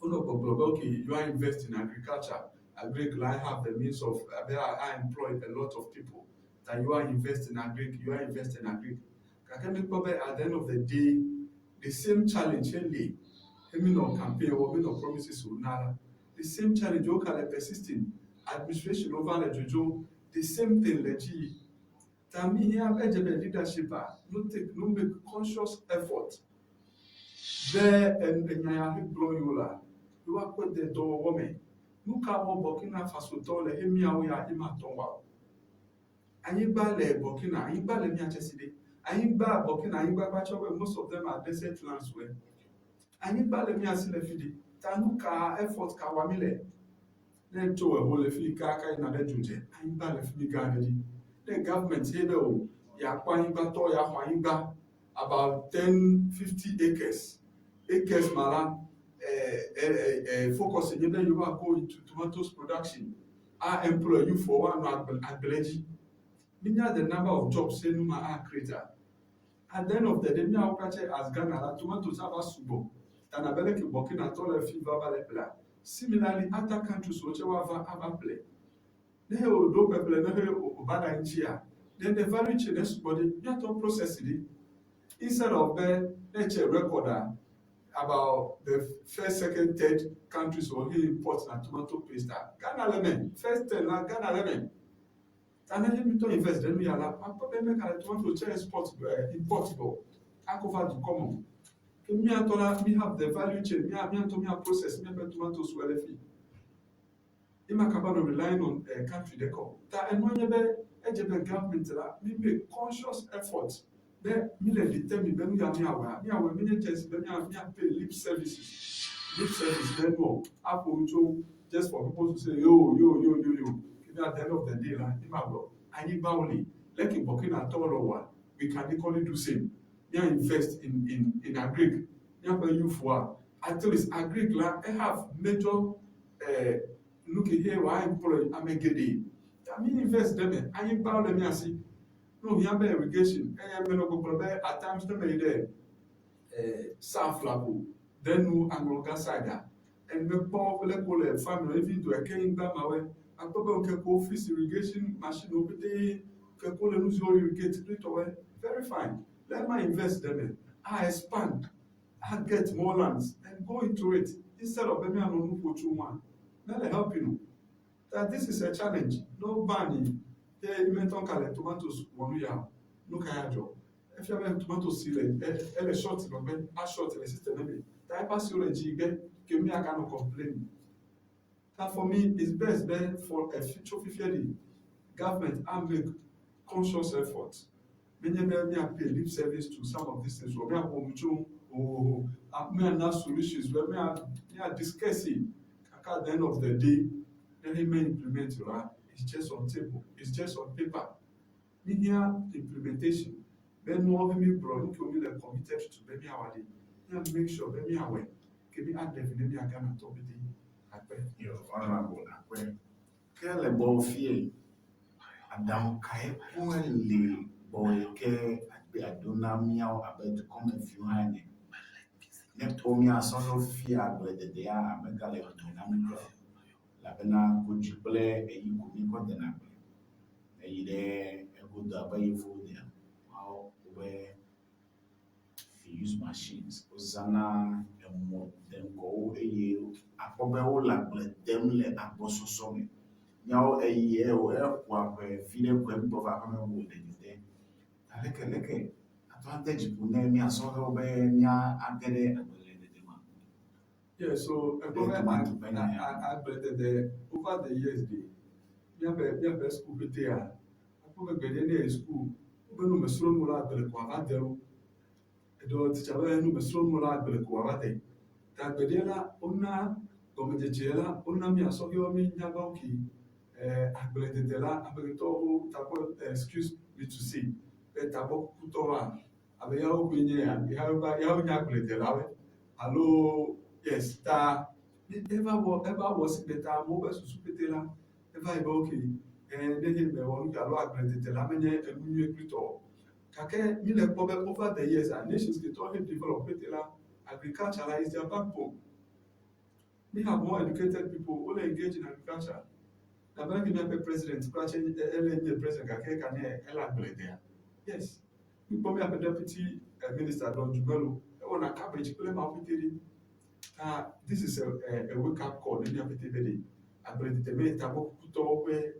wonɔ gbɔgblɔ be okay, you are invest in agriculture, agric la have the means of abe I employ a lot of people, that you are invest in agric, you are invest in agric. Gake míkpɔ be at the end of the day, the same challenge hele he mi nɔ campaign wɔ, mi nɔ promises wo na la, the same challenge wo ka le persisting, administration wo va le dzodzo, the same thing le dzi yi. Ta mi hiã edze be leadership a no take no make conscious effort be enya ya he gblɔ yiwo la yewoakɔe de dɔwɔwɔ me. Nu ka wɔ Burkina Faso tɔwo le he míawo ya ema tɔ wa o? Anyigba le Burkina, anyigba le mía tse si ɖe. Anyigba Burkina, anyigba kpatsɛ be most of them are desert lands wɛ. Anyigba le mía si le fi ɖe. Ta nu ka effort ka wa mi le? Ne tso eho le fi kaka yina ɖe dzodze, anyigba le fi mi gã ɖe dzi. Ne government ye be o yeakpɔ anyigba tɔ, yeaxɔ anyigba about 10, 50 acres. Acres ma la, focus nye be yewoa go into tomatoes production, a employ youth for woanɔ agble agble dzi. Minya the number of jobs ye nu ma a create a. At the end of the day, míawo katse as Ghana la, tomatoes ava sugbɔ. Ta na be leke Burkina tɔ le fi va va le ƒlea. Similarly, other countries wo tse woava ava ƒle. Ne he wo ɖo ƒeƒle ne he wo va ɖe ŋutsia, then the value chain esugbɔ ɖi. Míatɔ process ɖi. Instead of be ne tse record a about the first, second, third countries wo he import na tomato paste a, Ghana le me. First 10 la, Ghana le me. Ta ne mi tɔ invest ɖe nu ya la, akpɔ be meka le tomato tse export import gbɔ akɔ va dukɔ me o. Ke míatɔ la, mi have the value chain, mía míatɔ mía process míaƒe tomatoes wɔ le fi. Ema kaba nɔ relying on country ɖe kɔ. Ta enua nye be edze be government la mi make conscious effort be mi le determine be nu ya míawɔa, míawɔe menye just be mía mía pay lip services, lip service ɖe nu o. Aƒo nu tso just for people to say yo yo yo yo yo. Ke at the end of the day la, ema gblɔ anyigbawo li. Leke Burkina tɔwo le wɔa, we can equally do same. Mía invest in agric. Míaƒe youth wa, at least agric la, e have major nu ke he wa employ ame geɖe. Ta mi invest ɖe me, anyigbawo le mía si. Ne wòhiã be irrigation, eye menɔ gbɔgblɔ be at times ne meyi ɖe south la ko, then nu Anloga side a, mekpɔ leke wole farming even though eke nyigba ma woe, akpɔ be ŋke ko fix irrigation machine wo pete ke ko le nu siwo irrigate kple tɔwoe, very fine. Let ma invest ɖe me, a expand, a get more lands and go into it instead of be míanɔ nu ƒo tso ŋua, mele helping o. That this is a challenge. No ban yi ye imetɔ ka le tomatoes wɔ nu ya o. Nu ka ya dzɔ? Efia be tomatoes si le ele short megbe, a short le system me. Ta eƒe asiwo le dzi gbe ke míaganɔ complain. Ta for me, it's best be for a future fifia ɖi, government a make conscious effort. Menye be mía pay lip service to some of these things o. Míaƒo nu tso o, míana solutions be mía discuss it. Kaka at the end of the day, ne he me implement o la, it's just on table, it's just on paper. Míhiã implementation. Be nuwo he mi gblɔ nu kewo mi le committed to be míawɔ ɖi, mía make sure be míawɔe. Ke mi aɖe vi ne mía Ghana tɔ pete akpe. Yo, honorable akpe. Ke le gbɔwò fie, aɖaŋu kae koŋ li gbɔwò yi ke agbe ado na míawo abe dukɔmeviwo hã ene? Ne kpɔ mía sɔhɛwo fifia agblededea abe gale ʋume na mí kura o elabena kodzi kple eyi ko míekɔ dena agble. Ne yi ɖe egodo abe yevuwo dea, woawo wobe they use machines. Wozãna emɔ deŋgɔwo eye akpɔ be wole agble dem le agbɔsɔsɔ me. Míawo eyi ewo eƒoa ƒe viɖe koe gbɔ va aƒeme wu ɖeɖi te. Aleke leke ate ŋu ade dzi ƒo ne mía sɔhɛwo be mía age ɖe agbledede me? Yeah, so Ɖe ekpɔ be tomato ƒe nya ya. agbledede over the years ɖe, míaƒe míaƒe suku ƒetea, akpɔ be gbeɖe ne eyi suku, wobe ne womesrɔ̃ nu o la, agble ko ava de wo. Eɖewo titsa be ne womesrɔ̃ nu o la, agble ko ava de. Ta gbeɖe la, wona gɔmedzedzea la, wona mía sɔhɛwo míenya be okay, eh, agbledede la, amegbetɔwo tagbɔ, excuse me to say, be tagbɔ kukutɔwoa, abe yawo koe nye ya, yawo va, yawo nye agbledelawoe alo yes, ta eva wɔ, eva wɔ sigbe ta amewo be susu pete la, eva yi be okay, eh, ne he mewɔ nu alo agbledede la menye enu nyuie kplitɔ o. Gake mi le kpɔ be over the years, nations ke tɔ he develop pete la, agriculture la is their backbone. We have more educated people wole engage in agriculture. Abe leke míaƒe president kura tse ele nye president gake eka nye ele agble dea. Yes. Míkpɔ míaƒe deputy eh, minister Don Jumelo ewɔna cabbage kple mawo pete ɖi. Ta this is a, a, a wake up call ne míaƒe te be ɖe agbledede me tagbɔkukutɔwo ƒe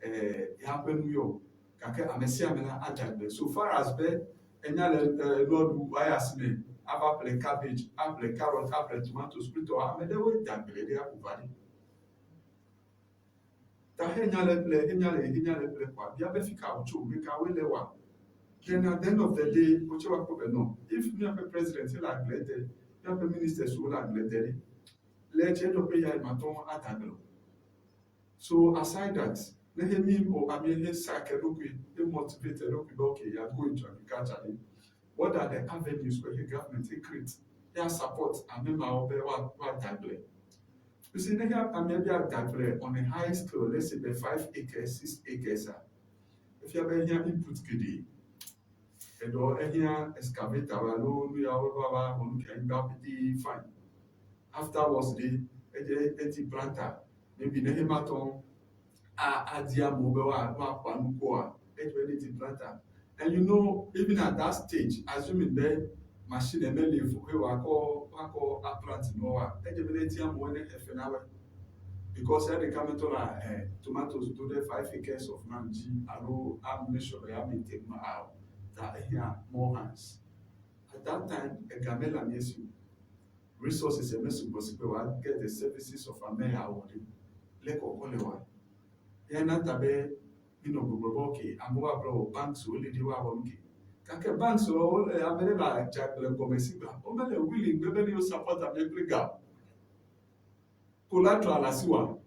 eh, ya ƒe nu yɔ. Gake ame sia ame la adze agble. So far as be enya le eh, nua ɖu ayi asime ava ƒle cabbage, aƒle carrot, aƒle tomatoes kple tɔwo, ame ɖewoe de agble ɖe aƒo va ɖi. Ta he nya le ƒle, he nya le, he nya le ƒle kɔa, bia be fika wòtso, me kawoe le wa. Then at the end of the day, wotse woakpɔ be no, if míaƒe president le agble de, míaƒe ministers wo le agble de ɖi, le tse ɖoƒe ya matɔ ŋu ada agble o. So aside that, ne he mi o amie he sack eɖokui, he motivate eɖokui be okay, ya go into agriculture ɖe, what are the avenues where he government he create, ya support ame mawo be woa woada agble. You see, ne he amea be ada agble on a high scale, let's say be 5 acres, 6 acres a, efia be ehiã input geɖe. Eɖewo ehiã excavator alo nu yawo be woava wɔ nu ke anyigba ƒete fine. Afterwards ɖe, edze edi planter maybe ne he matɔ a adi amewo be woa woaƒa nukua edzi be ne di planter and you know even at that stage assuming be machine meli fo he woakɔ woakɔ aplant nuwoa edze be ne di amewo ne xefe na woe because ya ɖeka metɔ la eh, tomatoes do ɖe 5 acres of land dzi alo a make sure be ya maintain ma ao ta ehiã more hands at that time ega mele amie si o resources eme sugbɔ si be woa get the services of ame yawo ɖe le kɔkɔ le wa ya na ta be minɔ gbɔgblɔ be okay amewo agblɔ o banks wo li ɖi woawɔ nu ke gake banks wo wole ame ɖe le dze agble gɔme si gba womele willing be be ne yewo support amea kple ga o collateral asi wa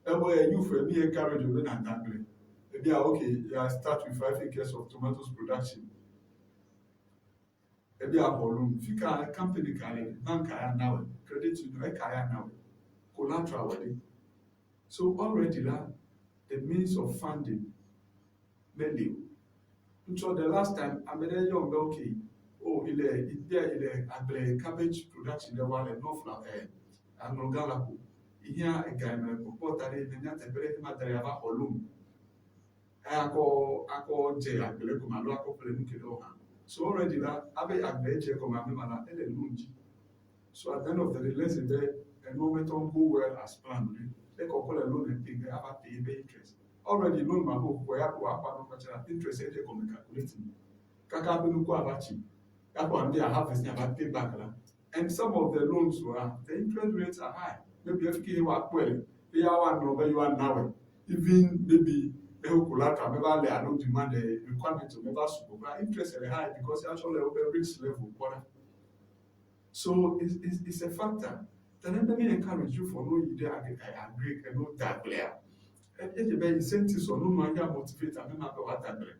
ewɔ youth mi encourage wo be na da agble ebia okay ya start with 5 acres of tomatoes production ebi axɔ loan fi ka company ka le bank ya na wɔ credit union eka ya na wɔ collateral wɔ ɖi so already la the means of funding meli o ŋutsɔ the last time ame ɖe yɔ be okay oh ile ile ile agble cabbage production ɖe wa le north la ɛ aŋlɔgã la ko ihia ega me kpɔkpɔ da ɖe menya teƒe ɖe ma da ɖe ava xɔ loan akɔ akɔ dze agble gɔme alo akɔ ƒle nu ke ɖewo hã so already la abe agble dze gɔme ame ma la ele loan dzi so at the end of the day let's say be enuwo metɔ go well as planned ɖe le kɔkɔ le loan pay be ava pay be interest already loan ma ko kɔ ya ko akɔ anɔ kɔtsa la interest edze gɔme calculating kaka abe nuku ava tsi akɔ ame ya harvest ne ava pay back la and some of the loans wa the interest rates are high maybe efike wa kpɔe le eya wa nɔ be yewoa na wɔ even maybe eho collateral meva le alo demand the requirement meva sugbɔ kura interest le high because actually wobe risk level kpɔ ɖa so it's, it's, it's a factor then let me encourage you for no yi ɖe agri agri eno da agblea edze be incentives or no no anya motivate ame ma be woada agble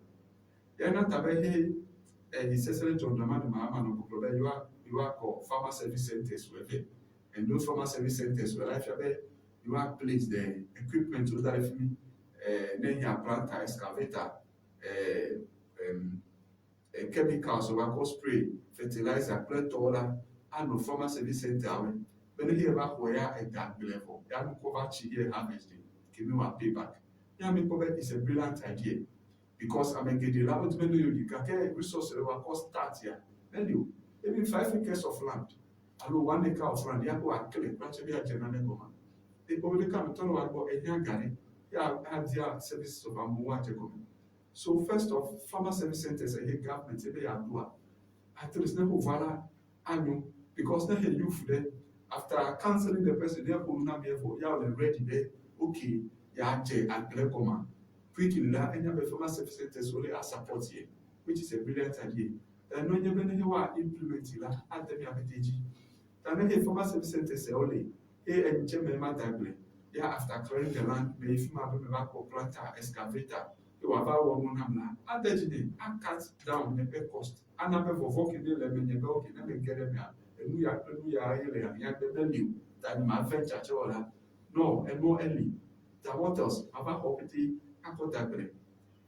ya na ta be he His Excellency John Dramani Mahama nɔ gbɔgblɔ be yewoa yewoakɔ farmer service centers wɔ eve and those farmer service centers wɔ la efia be yewoa place the equipment wo da ɖe fi mi ne hiã planter excavator chemicals woakɔ spray fertilizer kple tɔwo la Anɔ farmer service center woe be ne ye va xɔe ya eda agble vɔ ya nukua va tsi ye harvest ɖe kemi wa pay back. Mía mi kpɔ be it's a brilliant idea because ame geɖe la wodi be ne yewo ɖi gake resource ɖe woakɔ start ya meli o. Even 5 acres of land alo 1 acre of land ya ko akle kura tse be adze nane gɔmea. Ekpɔ be ɖeka ametɔ le wa gbɔ ehiã ga ɖe ya adia services of amewo adze gɔme. So first off, farmer service centers eye government ebe yeaɖoa, at least ne wova la anyo because ne he youth ɖe after counseling the person ne eƒo nu na amea vɔ ya wòle ready be okay yeadze agble gɔmea quickly la enya be farmer service centers wole a support ye, which is a brilliant idea. Enu enye be ne he woa implement la ade mia pete dzi. Ta ne he farmer service centers yawo le eye enyi me ma da agble ya after clearing the land me yi fi ma be me va kpɔ planter, excavator ye wòava wɔ nu nam la ade dzi nɛ a cut down nye ƒe cost ana be vɔvɔ ke ne le eme nye be okay ne me ge ɖe emea enu ya kple nu ya ye le hiahiã gbe meli o ta nye ma venture tse wɔ la no enuɔ eli ta what else mava xɔ pete akɔ da agble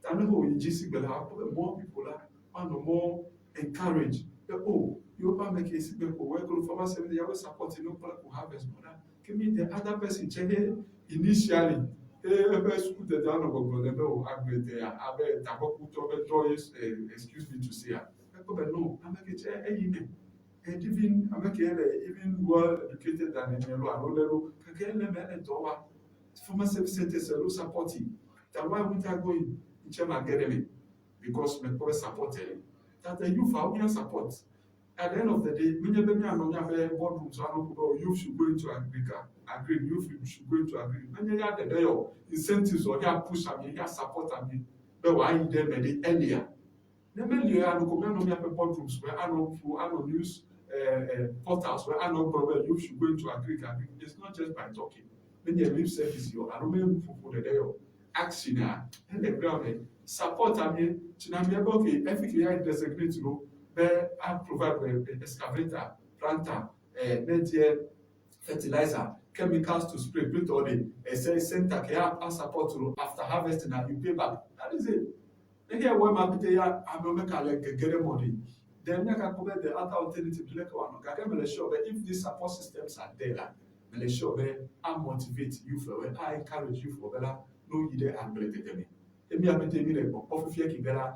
ta ne wo yi dzi si gbe la akpɔ be more people la woanɔ more encourage be oh yewoƒe ame ke si gbe ko wɔ eklo farmer service yawoe support ne wokple ko harvest mɔ ɖa ke mi the other person tse he initially he eƒe suku dede anɔ gbɔgblɔ le be o agble dea abe tagbɔkutɔ be dɔ ye excuse me to say a ekpɔ be no ame ke tse eyi me and even ame ke le even well educated than enye lo alo le lo keke ele me ele dɔ wa farmer service centers lo support ta why won't I go in ntse ma ge ɖe me because me kpɔ be support ele that the youth are wohiã support. At the end of the day, menye be míanɔ míaƒe boardrooms anɔ ko be oh, youth should go into agriculture, agri, youth should go into agri. Menye ya ɖeɖe yɔ incentives or ya push ame, ya support ame be wòayi ɖe eme ɖe earlier. Ne meli o ya nu ko míanɔ míaƒe boardrooms me anɔ ƒo anɔ news portals me anɔ gblɔ be youth should go into agri, agri. It's not just by talking. Menye lip service yɔ alo menye nuƒoƒo ɖeɖe yɔ. Action a ele ground me support ame tsina amea be okay efi ke ya designate lo be a provide with excavator, planter, ne die fertilizer, chemicals to spray, kple tɔwo ɖe ese center ke ya a support lo after harvesting na you pay back. That is it. Ne ke wɔ ema pete ya amewo meka le gege ɖe mɔ ɖi. Then míagakpɔ be the other alternative ɖe leke wòanɔ gake mele sure be if these support systems are there la, mele sure be a motivate youth wɔe, a encourage youth wɔ be la ne woyi ɖe agbledede me. Emia pete mi le kpɔkpɔ fifia ke be la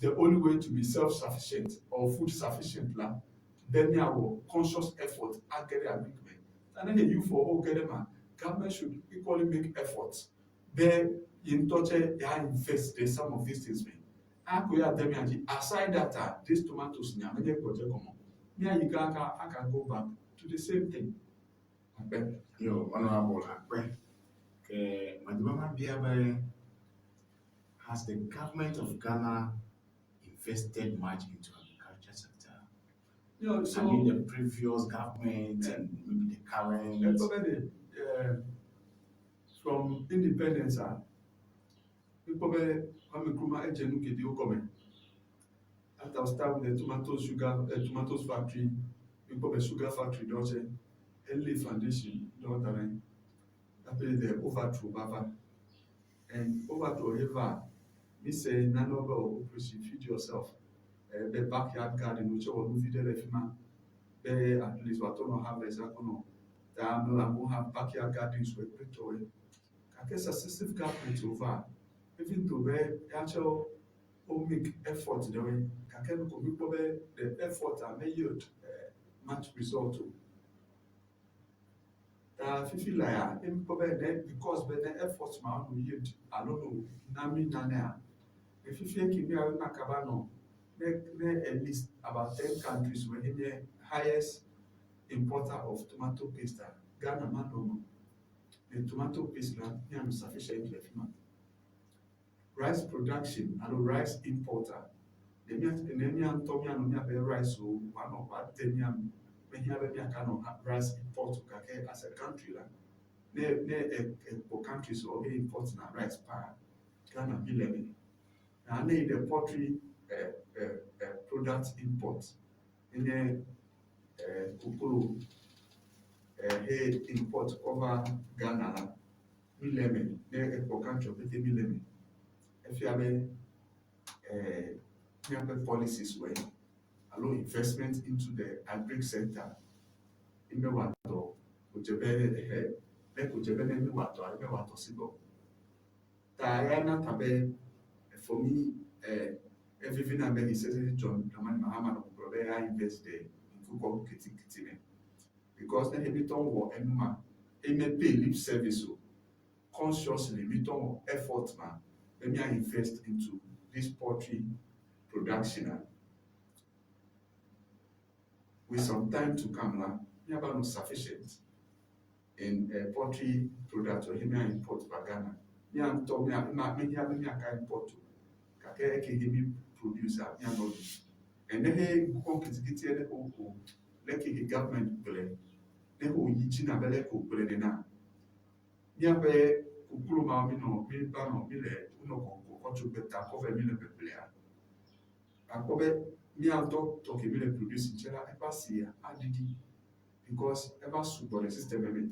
the only way to be self-sufficient or food sufficient la be míawɔ conscious effort age ɖe agric me. Ta ne youth wɔ ge ɖe ma, government should equally make effort be ye ŋutɔ tse ya invest ɖe some of these things me. Ako ya de mia dzi. Aside that, this tomatoes nya menye gbɔdze gɔmɔ. Míayi kaka aka go back to the same thing. Akpe. Yo, Honorable Akpe, ke medi be mabia be has the government of Ghana invested much into agriculture sector? So I mean the previous government and maybe the current. Ɛkpɔ bɛ de from independence a ekpɔ be Kwame Nkrumah edze nu geɖewo gɔme. After start with the tomatoes sugar tomatoes factory, ekpɔ be sugar factory ɖewo tse ele foundation ɖewo da ɖe anyi. Hafi the overthrow va va and overthrow ye va mi se nanewo be operation feed yourself be backyard garden wo tse wɔ nu vi ɖe le fi ma be at least wòatɔ nɔ harvest akɔ nɔ ta amewo amewo hã backyard gardens wo kple tɔwoe. Gake successive government wo va even though be ya tse wo make effort ɖewoe gake nu ko mi kpɔ be the effort a me yield much result o. Ta fifi la ya emi kpɔ be ne because be ne effort ma no yield alo no na mi nanea le fifia ke mi ma kaba nɔ ne at least about 10 countries wɔ nye highest importer of tomato paste a Ghana ma nɔ no the tomato paste la mianɔ sufficient le fi ma. Rice production alo rice importer ne mia ne mia ŋutɔ mianɔ miaƒe rice wo wòanɔ wòade mia nu mehiã be miaka nɔ rice import o gake as a country la ne ekpɔ countries wɔ he import na rice paa Ghana mi le me. Na ne yi ɖe poultry product import enye koklo he import kɔ va Ghana la mi le eme ne ekpɔ country pete mi le eme. Efia be míaƒe policies wɔe alo alo investment into the agric sector eme wa dɔ wòdze be ehe leke wòdze be ne mi wa dɔa eme wa dɔ si gbɔ. Ta ya na ta be for me eh, evivi na be His Excellency John Dramani Mahama nɔ gbɔgblɔ be ya invest ɖe ŋkukɔ kitikiti me because ne mi tɔ wɔ enu ma eme pay lip service o consciously mi tɔ wɔ effort ma be mia invest into this poultry production a with some time to come la miava nɔ sufficient in poultry product or mia import va Ghana. Mia ŋutɔ mia ma mehia be miaka import o gake eke he mi produce a mianɔ ɖu. Ene he ŋkukɔ kitikiti ne wo o leke he government gblɔe ne wo yi dzi na be leke wo gblɔe nena míaƒe koklo ma mi nɔ mi va nɔ mi le wonɔ kɔkɔ tso gbeta kɔ vɛ mi le ƒeƒlea akpɔ be mía ŋutɔ tɔ ke mi le produce ŋtsɛ la eƒe asia aɖiɖi because eva sugbɔ le system me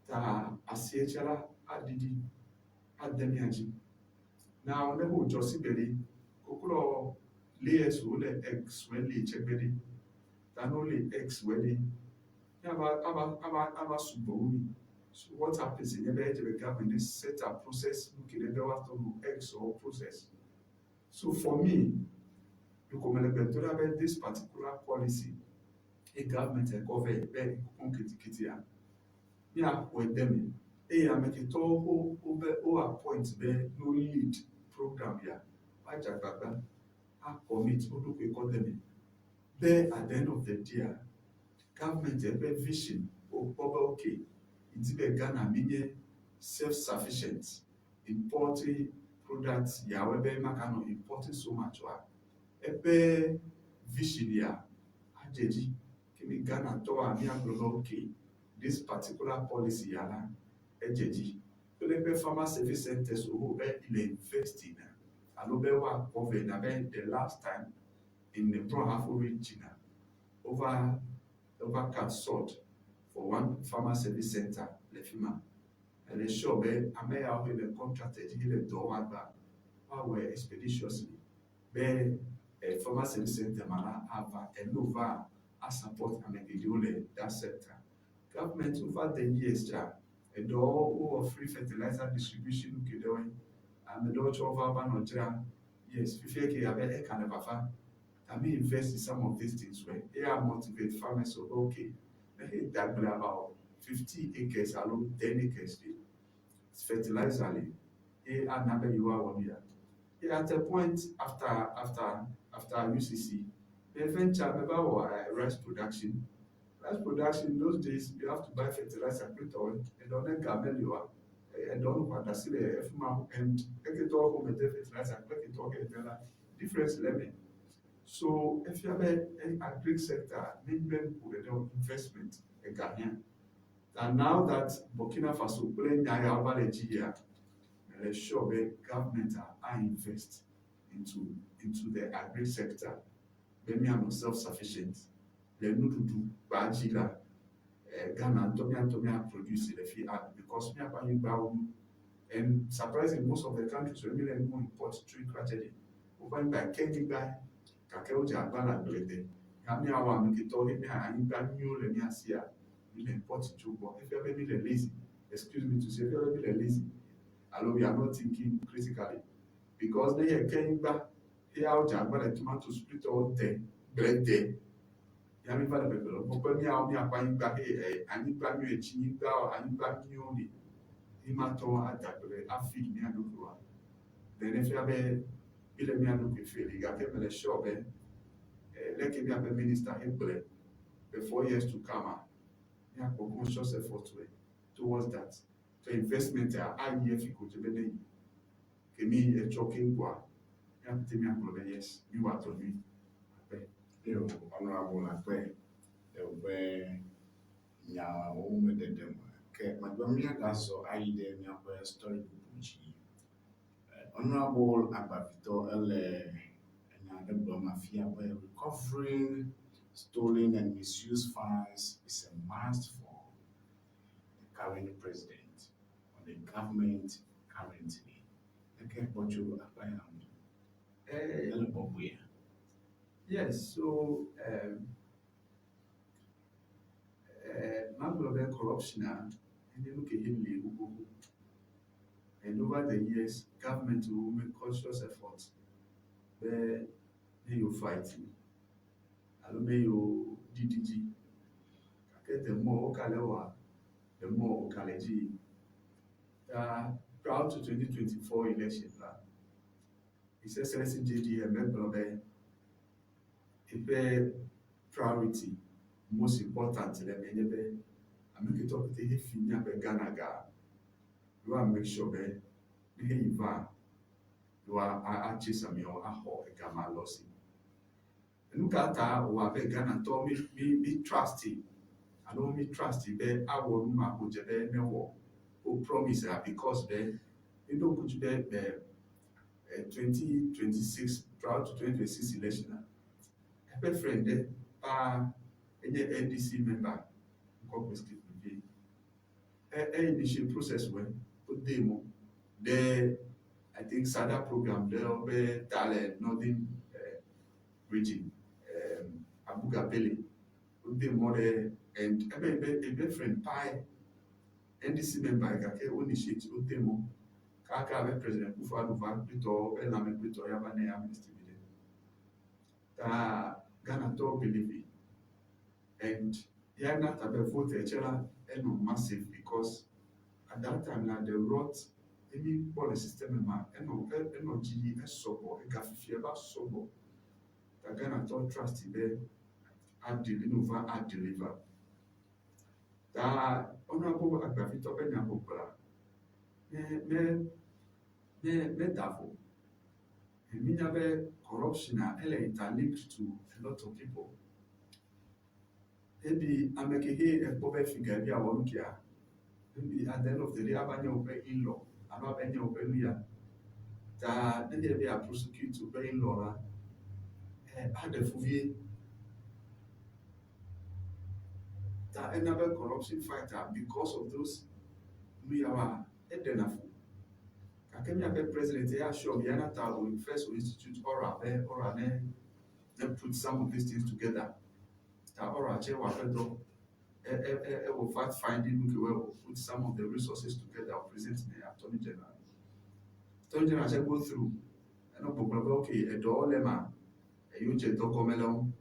ta asie tsɛ la aɖiɖi ade mía dzi. Now ne wo dzɔ si gbe ɖi koklo layers wo le eggs wɔ lay tsɛ gbe ɖi ta ne wo lay eggs wɔ ɖi ava ava ava ava sugbɔ wu mi. So what happens nye be edze be government ne set up process nu ke ɖe be woatɔ nu eggs or process. So for me, ɖeko mele gbe do ɖa be this particular policy ye government ekɔ vɛ be ŋkukɔ kitikitia míaxɔe de me eye ame ke tɔwo wo wobe wo appoint be no lead program ya woadze agbagba a commit wo ɖokui kɔ de me be at the end of the day a government eƒe vision wokpɔ be okay ŋdi be Ghana mi nye self sufficient in poultry products yawo be maka nɔ importing so much oa eƒe vision ya adze dzi ke mi Ghana tɔwoa míagblɔ be okay this particular policy ya la edze dzi kple eƒe farmer service centers wo be le invest in alo be woakɔ vɛ na be the last time in the Brong Ahafo region over over cut sod for one farmer service center le fi ma. Ele sure be ame yawo he le contracted he le dɔ wɔm agba woawɔe expeditiously be farmer service center ma la ava eno va a support ame geɖewo le that sector. Government over the years dza eɖewo wowɔ free fertilizer distribution geɖewoe ame ɖewo tsɔ va va nɔ dzra yes fifia ke abe eka le vafa ta mi invest in some of these things wɛ eya motivate farmers o be okay ne he da gble about 50 acres alo 10 acres de fertilizer le ye ana be yewoawɔ nu ya. Yeah, at a point after UCC, the venture never wɔ rice production. Rice production those days you have to buy fertilizer put on and on gameli wa and on padà sílẹ̀ ẹfúnma and eketɔ xɔme de fertilizer kple ketɔ ke de la difference le me. So efia be agric sector ne be ŋku ɖe ɖe investment ega hiã. And now that Burkina Faso kple nya yawo va le dzi yia, mele sure be government a invest into the agric sector be míanɔ self sufficient le nuɖuɖu kpa dzi la Ghana ŋutɔ mía ŋutɔ mía produce le fi because míaƒe anyigbawo nu and surprisingly most of the countries where mi le nu import tso kura tse ɖi woƒe anyigba ke nyigba gake wodze agba le agble de ya míawɔ ame ketɔwo he mía anyigba nyuiwo le mía sia mi le import tso gbɔ efia be mi le lazy excuse me to say efia be mi le lazy alo we are not thinking critically because ne yɛ ke nyigba eya wodze agba le tomatoes plitɔwo te gble de ya mi va le beble gbɔ be míawo míaƒe anyigba he anyigba nyuie tsi nyigba anyigba nyuiwo li yi ma tɔ ada gble afi mía ɖokuiwoa then efia be mi le mía ɖokui fail gake mele sure be leke míaƒe minister he gblɔe the 4 years to come a míakpɔ conscious effort wɛ towards that so investment a ayi efi ko dze be ne yi ke mi etsɔ ke gbɔa míate míagblɔ be yes mi wɔ dɔ nyui akpe. Yo, honorable akpe le woƒe nyawo me ɖeɖe me. Ke megbe míagazɔ ayi ɖe míaƒe story bubu dzi. Honorable Agbavitɔ ele enya aɖe gblɔm afia be recovering stolen and misused funds is a must for the current president or the government currently. Eke kpɔ tso akpa ya ŋu. Ele bɔbɔea? Yes, so um, uh, magblɔ be corruption a enye nu ke he li xoxoxo. And over the years, government will make conscious effort be ne yewo fight alo ne yewo ɖiɖi dzi. Gake the more woka le wɔa, the more woka le dzi yim. Ta prior to 2024 election la, His Excellency JDM egblɔ be eƒe priority most important le eme nye be ame ke tɔ pete he fi míaƒe Ghana ga, yewoa make sure be ne he yi va, yewoa a chase ameawo axɔ ega ma lɔ si. Enu ka ta wòwɔ abe Ghana tɔ mi mi mi trust alo mi trust be awɔ nu ma ko dze be newɔ wo promise a because be mi ɖo ŋku dzi be be 2026 prior to 2026 election a eƒe friend ɖe paa enye NDC member ŋkɔ kpe skip me vie. E e initiate process wɔ wodee mɔ ɖe I think SADA program ɖe wobe ta le Northern region um, Abuga Bele wode mɔ ɖe and ebe ebe ebe friend paa NDC member gake wo initiate wode mɔ kaka abe President Akufo-Addo va kplitɔ be lãme kplitɔ ya va ne amnesty vi ɖe. Ta Ghana tɔwo believe it and ya na ta be vote tse la enɔ massive because at that time la the rot emi kpɔ le system ma enɔ enɔ dzi yi esɔgbɔ ega fifia va sɔgbɔ. Ta Ghana tɔwo trust be a deli no va a deliver. Ta Honorable Agbavitɔ be nyagbɔgblɔa ne ne ne ne da vo. Minya be corruption a ele interlinked to a lot of people. Maybe ame ke he ekpɔ be fi ga bi awɔ nu kia, maybe at the end of the day ava nye woƒe in-law alo ava nye woƒe nu ya. Ta ne nye be ya prosecute woƒe in-law la, eh, aɖe fu vie. Ta ena be corruption fighter because of those nu yawoa, eɖena fu. Gake míaƒe president ya sure be yana ta o first o institute ORAL be ORAL ne ne put some of these things together. Ta ORAL tse wɔ aƒe dɔ. E e e ewɔ fact finding nu ke wɔ put some of the resources together o present ne attorney general. Attorney general tse go through. Eno gbɔgblɔ be okay eɖɔwo le ma eyo dze dɔ gɔme le ŋu.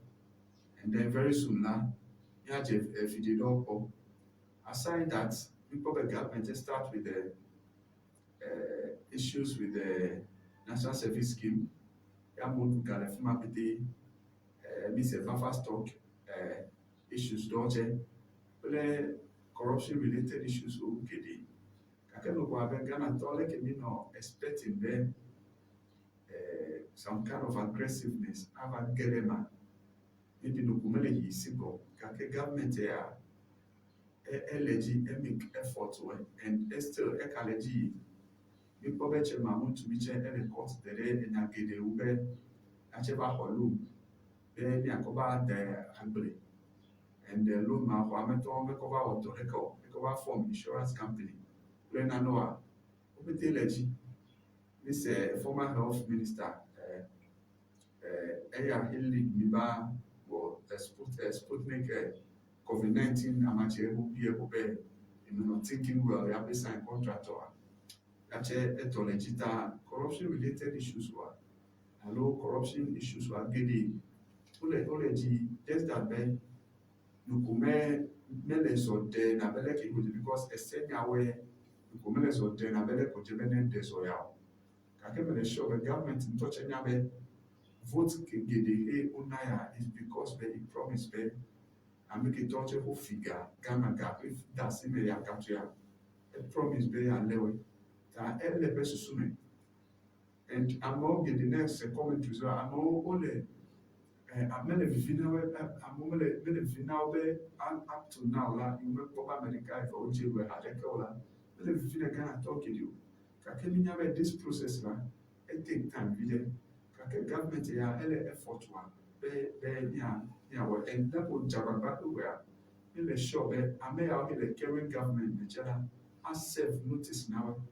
And then very soon la míadze efiɖi ɖewo kpɔ. Aside that, mikpɔ be government start with the issues with the national service scheme. Ya amewo ɖu ga le fi ma pete. Mi se buffer stock issues ɖewo tse kple corruption related issues wo geɖe. Gake mekpɔ abe Ghana tɔ leke mi nɔ expecting be some kind of aggressiveness ava ge ɖe ema. Maybe nuku mele yi si gbɔ gake government ya ele dzi e make effort wɔ and e still eka le dzi yi. Mikpɔ be tse Mamutu mi tse ele court de ɖe enya geɖe wu be atse va xɔ loan be miakɔ va de agble and the loan ma xɔ ametɔwo mekɔ va wɔ dɔ ɖeke o mekɔ va form insurance company kple nanewoa wo pete le dzi. Mi se former health minister eya he lead mi ba wɔ Sputnik COVID-19 amatse wo bia ko be you know thinking well ya be sign contract wa yatse etɔ le dzi ta corruption related issues wa alo corruption issues wa geɖe wole wole dzi just that be nuku me mele zɔ ɖe na be leke ko dze because ese nyawoe nuku mele zɔ ɖe na be leke ko dze be ne ɖe zɔ ya o gake mele sure be government ŋutɔ tse nya be vote geɖe he wona ya is because be e promise be ame ke tɔ tse xo fi ga Ghana ga ƒe da asi me ya katua e promise be ya lé woe ta ele ƒe susu me and amewo geɖe ne se commentaries wa amewo wole mele vivi na wo amewo mele mele vivi na wo be up to now la yi mekpɔ be ame ɖeka eve wodze wɔ haɖeke o la mele vivi na Ghana tɔ geɖe o gake minya be this process la e take time vi ɖe gake government ya ele effort wa be be mia miawɔ and ne ko dze agbagba kple wɔa mi le sure be ame yawo ke le current government me tse la a serve notice na wo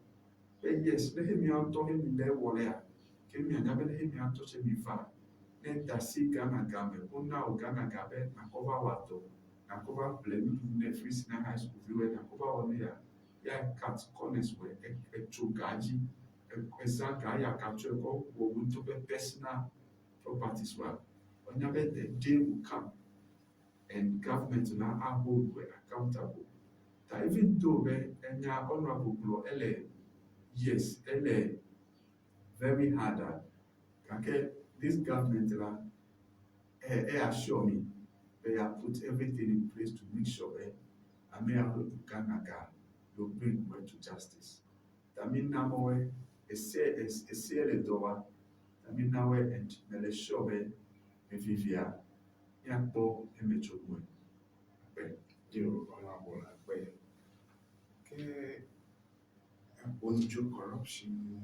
be yes ne he mia ŋutɔ he mi le wɔ lea ke mianya be ne he mia ŋutɔ tse mi va. Ne ede asi Ghana ga me, wona wò Ghana ga be nàkɔ va wɔ dɔ, nàkɔ va ƒle nuɖuɖu ne Free Senior High School viwoe, nàkɔ va wɔ nu ya, ya cut corners wɔe, etso ga dzi, ezã ga ya gatsɔe kɔ wɔ wò ŋutɔ ƒe personal properties woa, woanya be the day will come and government la a hold wòe accountable. Ta even though be enya honorable gblɔ ele yes, ele very hard a, gake this government la e e assure mi be ya put everything in place to make sure be ame ya ƒe ɖu Ghana ga yo bring woe to justice. Ta mi na mɔ woe, ese eseɛ le dɔ wa, ta mi na woe and me le sure be vevivia míakpɔ emetsonue. Akpe. Yo, honorable akpe. Ke eƒo nu tso corruption ŋu.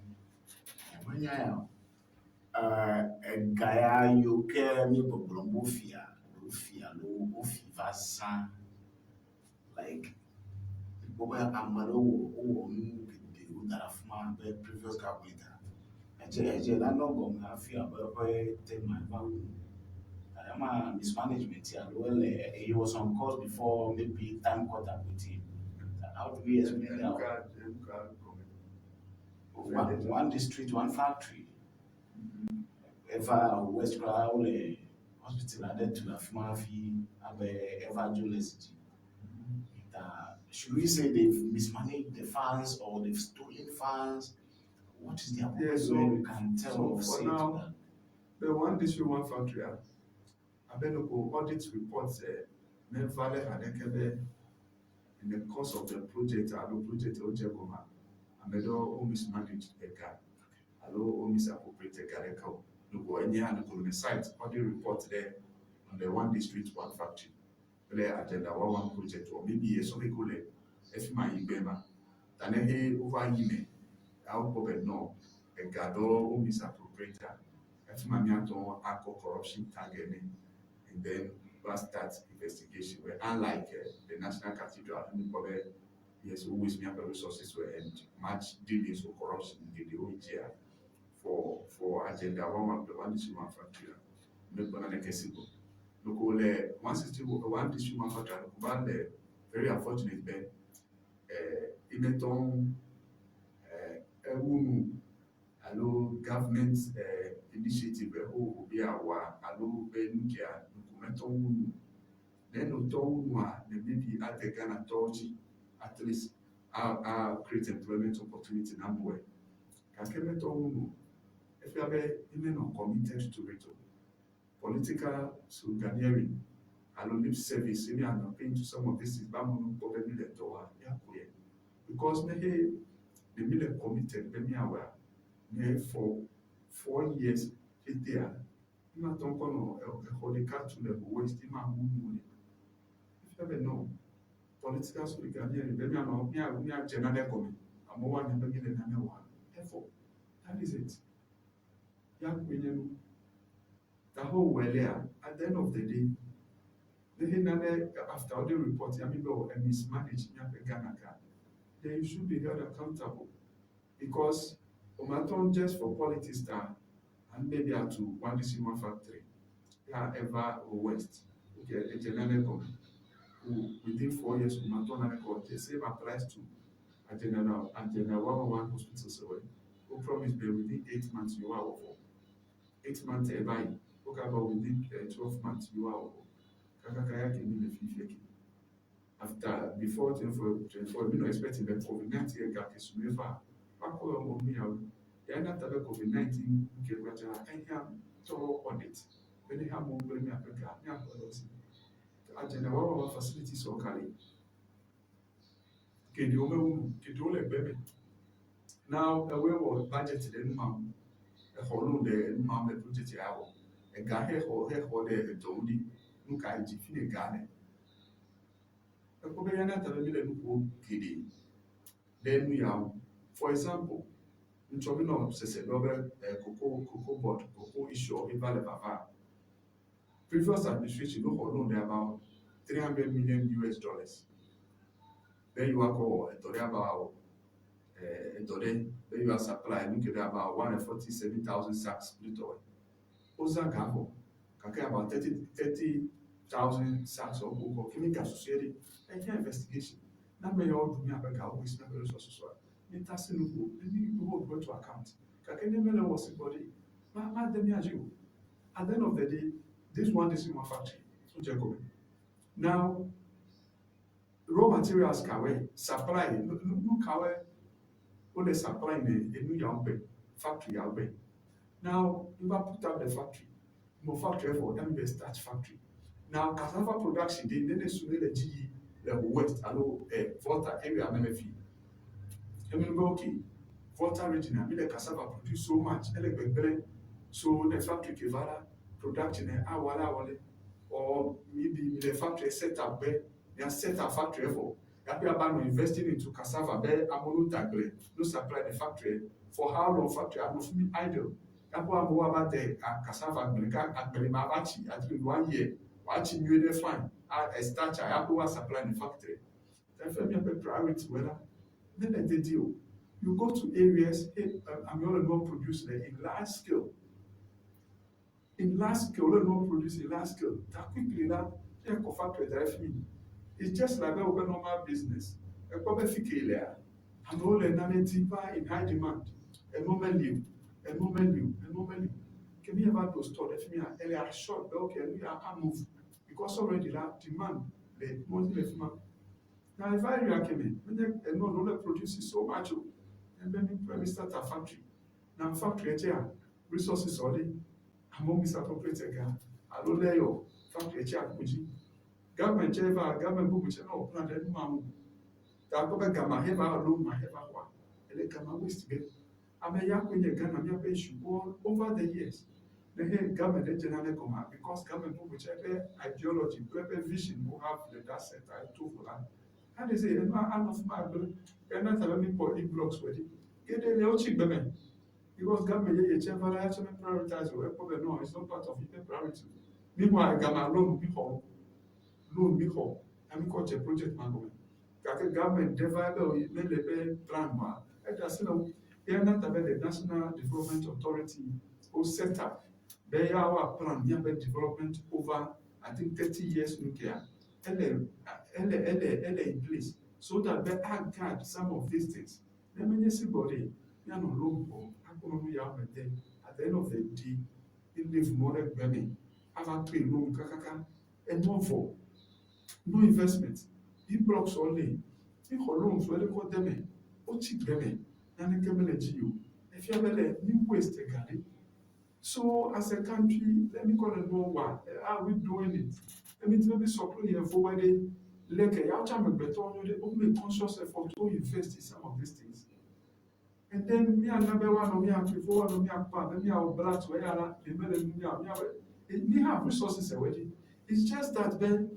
Menya ya o. Ega ya yiwo ke míegbɔgblɔm be wofia, wofi alo wofi va zã like míekpɔ be ame aɖewo wɔ wowɔ nu geɖewo da ɖe afi ma abe previous government a edze edze nane gɔme hafi abe eƒe term va wu nu. Ema mismanagement alo ele he was on course before maybe time caught up with him. How do we explain that? Enuka enuka gɔme? One district, one factory. Eva West kura wole hospital aɖe tu le afi ma hafi abe eva dzo le zi dzi. Ta should we say they've mismanaged the funds or they've stolen funds? What is the Yeah, appropriate so way we can tell so or for say to now, that? the one district one factory a abe noko audit report eh, meva le haɖeke be in the course of the project alo project wodze gɔmea, ame ɖewo wo mismanage ega alo wo misappropriate ega ɖeke o. Noko enye hã noko me cite audit report ɖe on the one district one factory kple agenda 11 project wɔ maybe esɔ ke ko le efi ma yi gbe ma. Ta ne he wova yi me ya wokpɔ be no ega ɖewo wo misappropriate a efi ma míatɔ akɔ corruption target ne and then va start investigation where unlike the National Cathedral mi kpɔ be yes always míaƒe resources were and much dealings with corruption geɖewo yi dzia for agenda 11 kple one district one factory a mekpɔ naneke si gbɔ. Noko le 161 district one factory noko va le very unfortunate be imetɔ ewu nu alo government initiative be o be awa alo be nu kea noko metɔ wu nu. Ne notɔ wu nua ne maybe ade Ghana tɔwo dzi at least a create employment opportunity na amewoe. Gake metɔ wu nu efia be imenɔ committed to it o. Political sloganeering alo lip service mi anɔ paying to some of these things ba amewo kpɔ be mi le dɔ wa ya koe. Because ne he ne mi le committed be miawɔa ne for 4 years fetea mi ma tɔ ŋkɔ nɔ exɔ ɖeka tu le Ho West ma wu nu le. Efia be no political sloganeering be mianɔ mia miadze nane gɔme amewo anya be mi le nane wɔa. Therefore that is it. Ya koe nye nu. Ta ho wɔe lea at the end of the day ne he nane after audit report ya mi be o mismanage míaƒe Ghana ga then you should be held accountable because omatɔ just for politics ta and maybe atu one district one factory ya eva Ho West okay edze nane gɔme within 4 years omatɔ nane kɔ. The same applies to agenda 111 hospitals wɛ o promise be within 8 months you are wɔ 8 months eva yi o ka ba within 12 months you are wɔ kakaka ya ke mi le fifie ke after before 24 24 mi no expecting be COVID-19 ga ke sunu eva wakɔ yɔ mi yawo ya na ta be COVID-19 ke kura ehia thorough audit be ne ha mo gble miaƒe ga miaƒe lɔ si agenda 111 facilities wɔ kali geɖewo mewu nu geɖewo le gbe me now ewoe wɔ budget ɖe nu ma ŋu exɔ loan ɖe nu ma me project ya wɔ ega hexɔ hexɔ ɖe edɔ ŋu ɖi nu ka dzi fi ne ga le ekpɔ be yana ta be mi le nu ƒom geɖe ɖe nu ya ŋu. For example, ŋtsɔ mi nɔ sese ɖɔ be cocoa board cocoa issue eva le vava previous administration no xɔ loan ɖe about US$300 million be yewoakɔ wɔ edɔ ɖe about edɔ ɖe be yewoa supply nu ke ɖe about 147,000 sacks plutɔ. Wozã ga vɔ gake about 30, 30,000 sacks of wokɔ ke mi ga susɔe ɖi. Ehiã investigation. Ne ame yawo ɖu míaƒe gawo waste míaƒe resources woa, mi ta si nu ƒo ne mi hold wo to account. Gake ne mele wɔ si gbɔ ɖi, ma made mía dzi o. At the end of the day, this one district one factory wodze egɔme. Now, raw materials kawoe supply, nu nu kawoe wole supply ne enu yawo gbe, factory yawo gbe. Now, mi va put up the factory. Mo factory vɔ, that mean the starch factory. Now, cassava production de nene su ne le dzi yi le Ho West alo eh, Volta area me me fi. Emi be okay, Volta region a mi le cassava produce so much, ele gbegble. So ne factory ke va la, production e awale awale. Or maybe mi le factory set up be, ya set up factory vɔ. Gape aba nɔ investing into cassava be amewo no da gble, no supply ne factory. For how long factory anɔ fi mi idle? Gape amewo ava de cassava gble ka agble ma ava tsi at least one year, wòatsi nyuie ɖe fine, a starch a yaƒe woa supply ne factory. Teƒe míaƒe priority wɔ la, mele dedie o. You go to areas, hey, amewo le nua produce le in large scale. In large scale, wole nua produce in large scale. Ta quickly la, ne ekɔ factory da ɖe fi mi. It's just like be woƒe normal business. Ekpɔ be fi ke lea, amewo le nane dim va in high demand. Enuwo meli o, enuwo meli o, enuwo meli o. Ke mi ava ɖo store ɖe fi mia, ele assured be okay, enu ya a move because already la demand le nuwo dzi le fi ma. Na eva area ke me, menye enuwo ɖewo le produce so much o. Ebe mi kple mi start a factory. Na factory tsea, resources wɔ ɖi, amewo misappropriate ga alo lé yɔ factory tsea ku dzi. Government tse va, government bubu tse ne wɔ plan ɖe nu ma ŋu. Ta akpɔ be gama he va loan ma he va xɔa, ele gama waste ge. Ame ya koe nye Ghana míaƒe issue all over the years. Ne he government ɖe dze nane gɔmea, because government bubu tse eƒe ideology kple eƒe vision wo have le that sector eto vo la, that is it, enua anɔ fi ma agblẽ. Ena ta be míkpɔ e-blocks wɔ ɖi. Geɖe le wotsi gbe me because government yeye tse va la, ya tse me prioritize o, ekpɔ be no, it's not part of eƒe priority. Meanwhile, gama loan mi xɔ, loan mi xɔ, ya mi kɔ dze project ma gɔme. Gake government ɖe va be mele be plan ma, eɖe asi le ŋu. Ya na ta be the National Development Authority wo set up be ya woa plan míaƒe development over I think 30 years nu kea, ele ele ele ele in place so that be a guide some of these things. Ne menye si gbɔ ɖe, míanɔ loan xɔm akpɔ nu yawo me de. At the end of the day, mi live mɔ ɖe gbe me ava toe loan kakaka. Enua vɔ. No investment. E-blocks wo li. Mi xɔ loans wo ɖe kɔ de me. Wotsi gbe me. Naneke mele dzi o. Efia be le mi waste ga ɖi. So as a country, le mi kɔ le nuwo wɔa, how are we doing it? Ne mi ti be mi sɔ kple yevuwoe ɖe, leke yawo tse amegbetɔwo nyo ɖe, wo make conscious effort to invest in some of these things. And then míana be woanɔ míakpɔe, fo woanɔ míakpɔ abe míawɔ bla tu eya la, ɖe mele nu míawɔ, míawɔ. Mi have resources already. It's just that then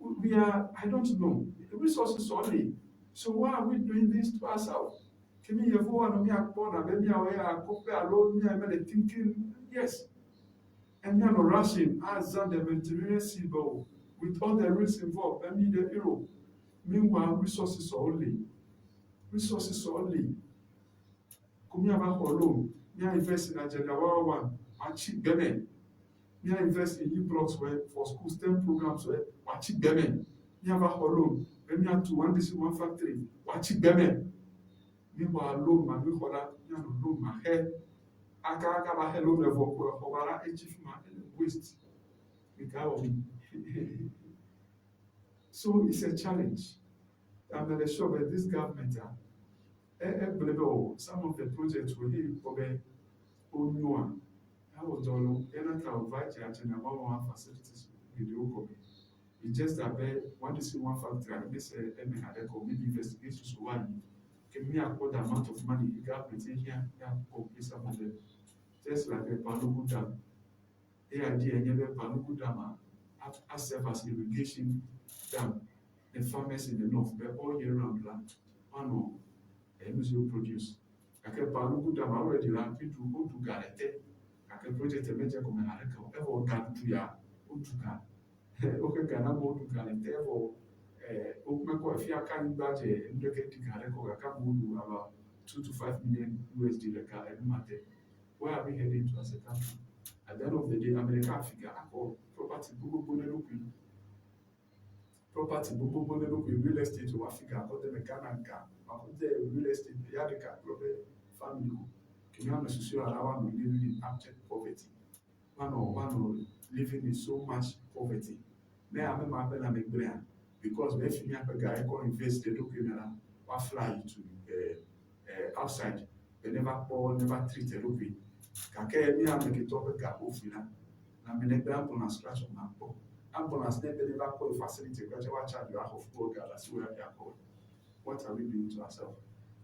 we are, I don't know, resources only. So why are we doing this to ourselves? Ke mi yevu woanɔ míakpɔ na be míawɔ eya kɔƒe alo mía mele thinking, yes. And míanɔ rushing azã the Mediterranean Sea bow with all the risks involved, be mi ɖe Europe. Meanwhile, resources only. Resources only. Ko míava xɔ loan, mía invest in Agenda 111, wòatsi gbe me. Mía invest in e-blocks wɛ for school STEM programs wɛ, wòatsi gbe me. Míava xɔ loan be míatu one district one factory, wòatsi gbe me. Míxɔa loan ma míxɔ la, míanɔ loan ma xe. Aka va xe loan evɔ ko exɔ va la, etsi fi ma, ele waste. Mi ka wɔ mi. So it's a challenge. I'm really sure that this government, egblẽ be o, some of the projects wɔ he kpɔ be wonyoa, awɔ dɔ lo, ena ta wòva dze Agenda 111 facilities geɖewo gɔme. It's just that be one district one factory, I may say eme haɖe kɔ, maybe investigations woayi, ke míakpɔ the amount of money the government hiã ya complete some of them. Just like the Palugu Dam. The idea nye be Palugu Dam a serve as irrigation dam. The farmers in the north, be all year round la, woanɔ enu si wo produce. Gake Palugu Dam already la, mi ɖu, woɖu ga le te. Gake project medze gɔme haɖeke o. Evɔ ga ɖuɖu ya, woɖu ga. Woƒe ga na amewo ɖu ga le te evɔ womekɔ efia ka anyigba dze enu ɖeke ɖi ga ɖeke o gake amewo ɖu about 2 to 5 million USD le ga enu ma te. Where are we heading to as a country? At the end of the day, ame ɖeka afi ga axɔ property gbogbogbo ne eɖokui. Property gbogbogbo ne eɖokui, real estate wòafi ga akɔ de eme, Ghana ga wòakɔ de real estate me, ya ɖeka kple eƒe family ko. Ke mía ame susɔewo la woanɔ living in abject poverty. Woanɔ woanɔ living in so much poverty. Ne ame ma ƒe lãme gblẽa, because be efi míaƒe ga ekɔ invest ɖe eɖokui me la, woafly to eh, eh, outside be neva kpɔ neva treat eɖokui. Gake mía ame ketɔ ƒe ga ƒo fi la, lãme negbe ambulance kura tsɔ makpɔ. Ambulance ne be neva kɔ yi facility kura tsɛ woa charge axɔ fuwo ga le asiwò hafi akɔ. What are we doing to ourselves?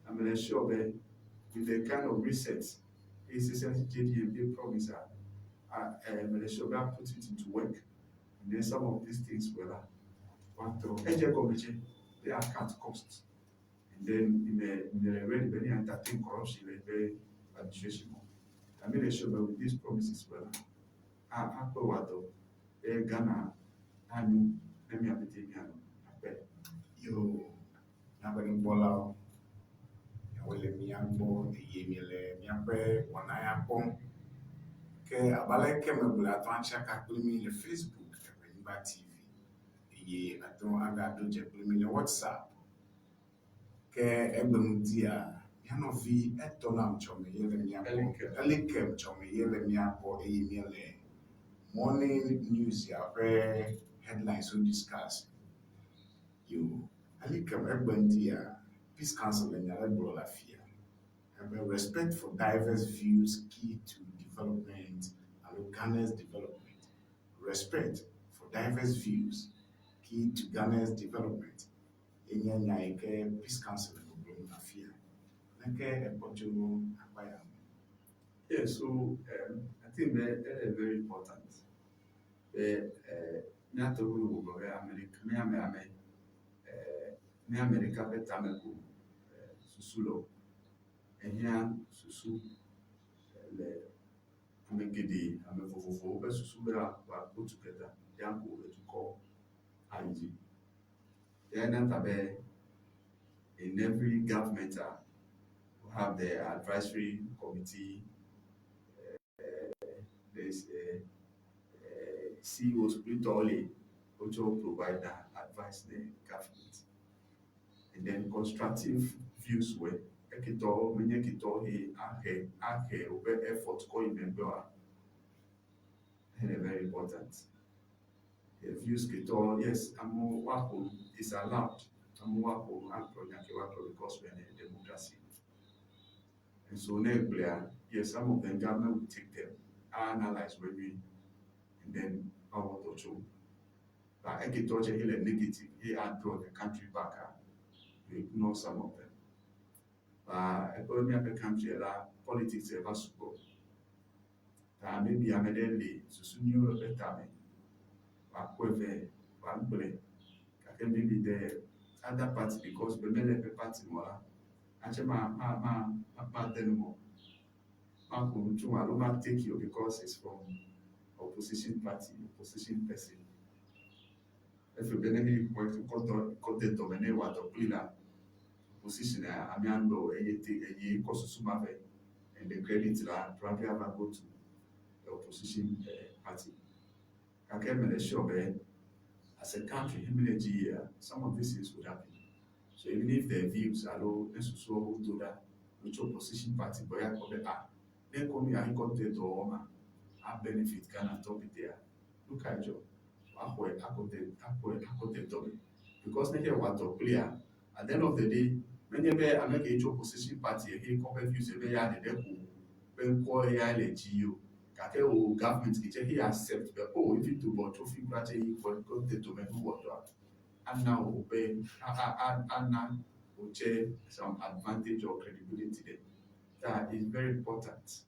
I'm really sure be with the kind of reset ACCC JDMA promise, I'm really sure be put it into work. And then some of these things will what edge committee they are cut costs. And then in the in the ready any entertain corruption like the administration. I'm really sure that with these promises well akpɛ wa dɔ eye Ghana anyo ne miapete mianɔ akpɛ. Yo, míaƒe nukpɔlawo, miawoe le mía gbɔ eye miele míaƒe wɔna ya kpɔm. Ke abe aleke megblɔe ate ŋu atsaka kpli mí le Facebook Eʋenyigba TV eye ate ŋu agaɖo dze kpli mí le WhatsApp. Ke egbe ŋutia, mía nɔvi Etɔnam Tsɔme ye le mía gbɔ. Elikem Tsɔme ye le mía gbɔ eye míele morning news ya ƒe headlines wo discuss. Yo, Elikem egbe ŋutia, Peace Council le nya ɖe gblɔ le afia. Ebe respect for diverse views key to development alo Ghana's development. Respect for diverse views key to Ghana's development. Enye nya yi ke Peace Council le gbɔgblɔm le afia. Leke ekpɔ tso akpa ya me? Yeah, so I think that that is very important. Be míate ŋu gbɔgblɔ be Amerika, mí ame ame mí ame ɖeka ƒe tame ko susu le o. Ehiã susu le ame geɖe, ame vovovowo ƒe susu be woa put together ya ko edukɔ ayi dzi. Ya na ta be in every government we have the advisory committee. There's a CEO split only, which will provide that advice the government. And then constructive views were ekitɔ menye kitɔ he ahe ahe wobe effort kɔ yi megbe wa. And very important. The views kitɔ yes, amewo woaƒo is allowed. Amewo woaƒo agblɔ nya ke woagblɔ because we are in a democracy. And so ne egblɔa, yes, some of them government will take them, analyze when we, and then our to But ekitɔ tse he le negative, he draw the country back. We ignore some of them. But ekpɔ míaƒe country la, politics eva sugbɔ. Ta maybe ame ɖe le susu nyuiwo le eƒe tame, wòakɔe vɛ, wòagblɔe. Gake maybe the other party because be mele eƒe party me o la, atse ma ma ma ma de nu me o. Maƒo nu tso alo ma take you because it's from opposition party, opposition person. Efe be ne mi kɔ kɔ kɔ de dɔme ne wòadɔ kpli la, opposition a amea ŋgɔ eye te eye kɔ susu ma vɛ and the credit la probably ava go to the opposition party. Gake mele sure be as a country, hemi le dzi yia, some of these things would happen. So even if the views alo ne susuwo do ɖa wotso opposition party gbɔ ya kpɔ be ah ne kɔ nu ya kɔ de dɔ wɔm a a benefit Ghana tɔ petea nu ka dzɔ woaxɔe akɔ de akɔe akɔ de dɔ me because ne ke wɔ dɔ kplia at the end of the day menye be ame ke tso opposition party he kɔ ƒe views be ya ɖeɖe ko ƒe ŋkɔ ya le dzi yi o gake o government ke tse he accept be oh even to bɔ tso fi kura tse yi kɔ kɔ de dome nu wɔ dɔa ana wo be a a a ana wo tse some advantage or credibility there that is very important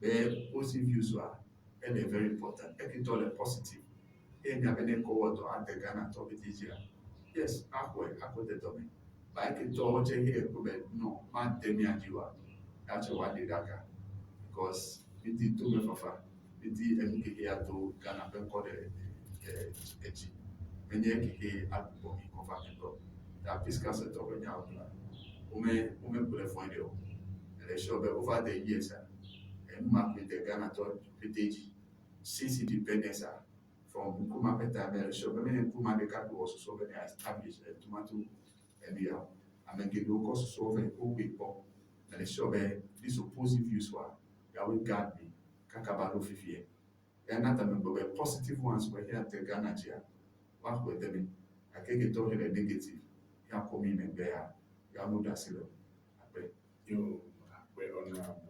be opposing views wa ele very important ekitɔ le positive eye nya be ne kɔ wɔ dɔ ade Ghana tɔ be dzia yes axɔe akɔ de dɔme ba ekitɔ tse he ekpɔ be no ma de mia dzi wa ya tse wa ɖe ɖaka because mi di tome fafa mi di enu keke ya do Ghana ƒe ŋkɔ ɖe edzi menye keke agbugbɔ mi kɔ va megbe o ta Peace Council tɔ ƒe nyawo gblɔa wome womegblɔe vɔ̃e ɖe o ele sure be over the years a enu ma koe de Ghana tɔ pete dzi. Since independence a, from Nkrumah ƒe time mele sure be menye Nkrumah ɖeka koe wɔ susuɔ be ne establish tomato enu ya o. Ame geɖewo kɔ susuɔ vɛ wowɔe kpɔ. Mele sure be this opposing views wa yawoe guide mi kaka va ɖo fifiɛ. Eya na ta megblɔ be positive ones woe hiã te Ghana dzia, woaxɔe de mi. Gake ketɔwo he le negative hiã kɔ mi megbea, ya woɖe asi le o. Akpe. Yo, akpe honorable.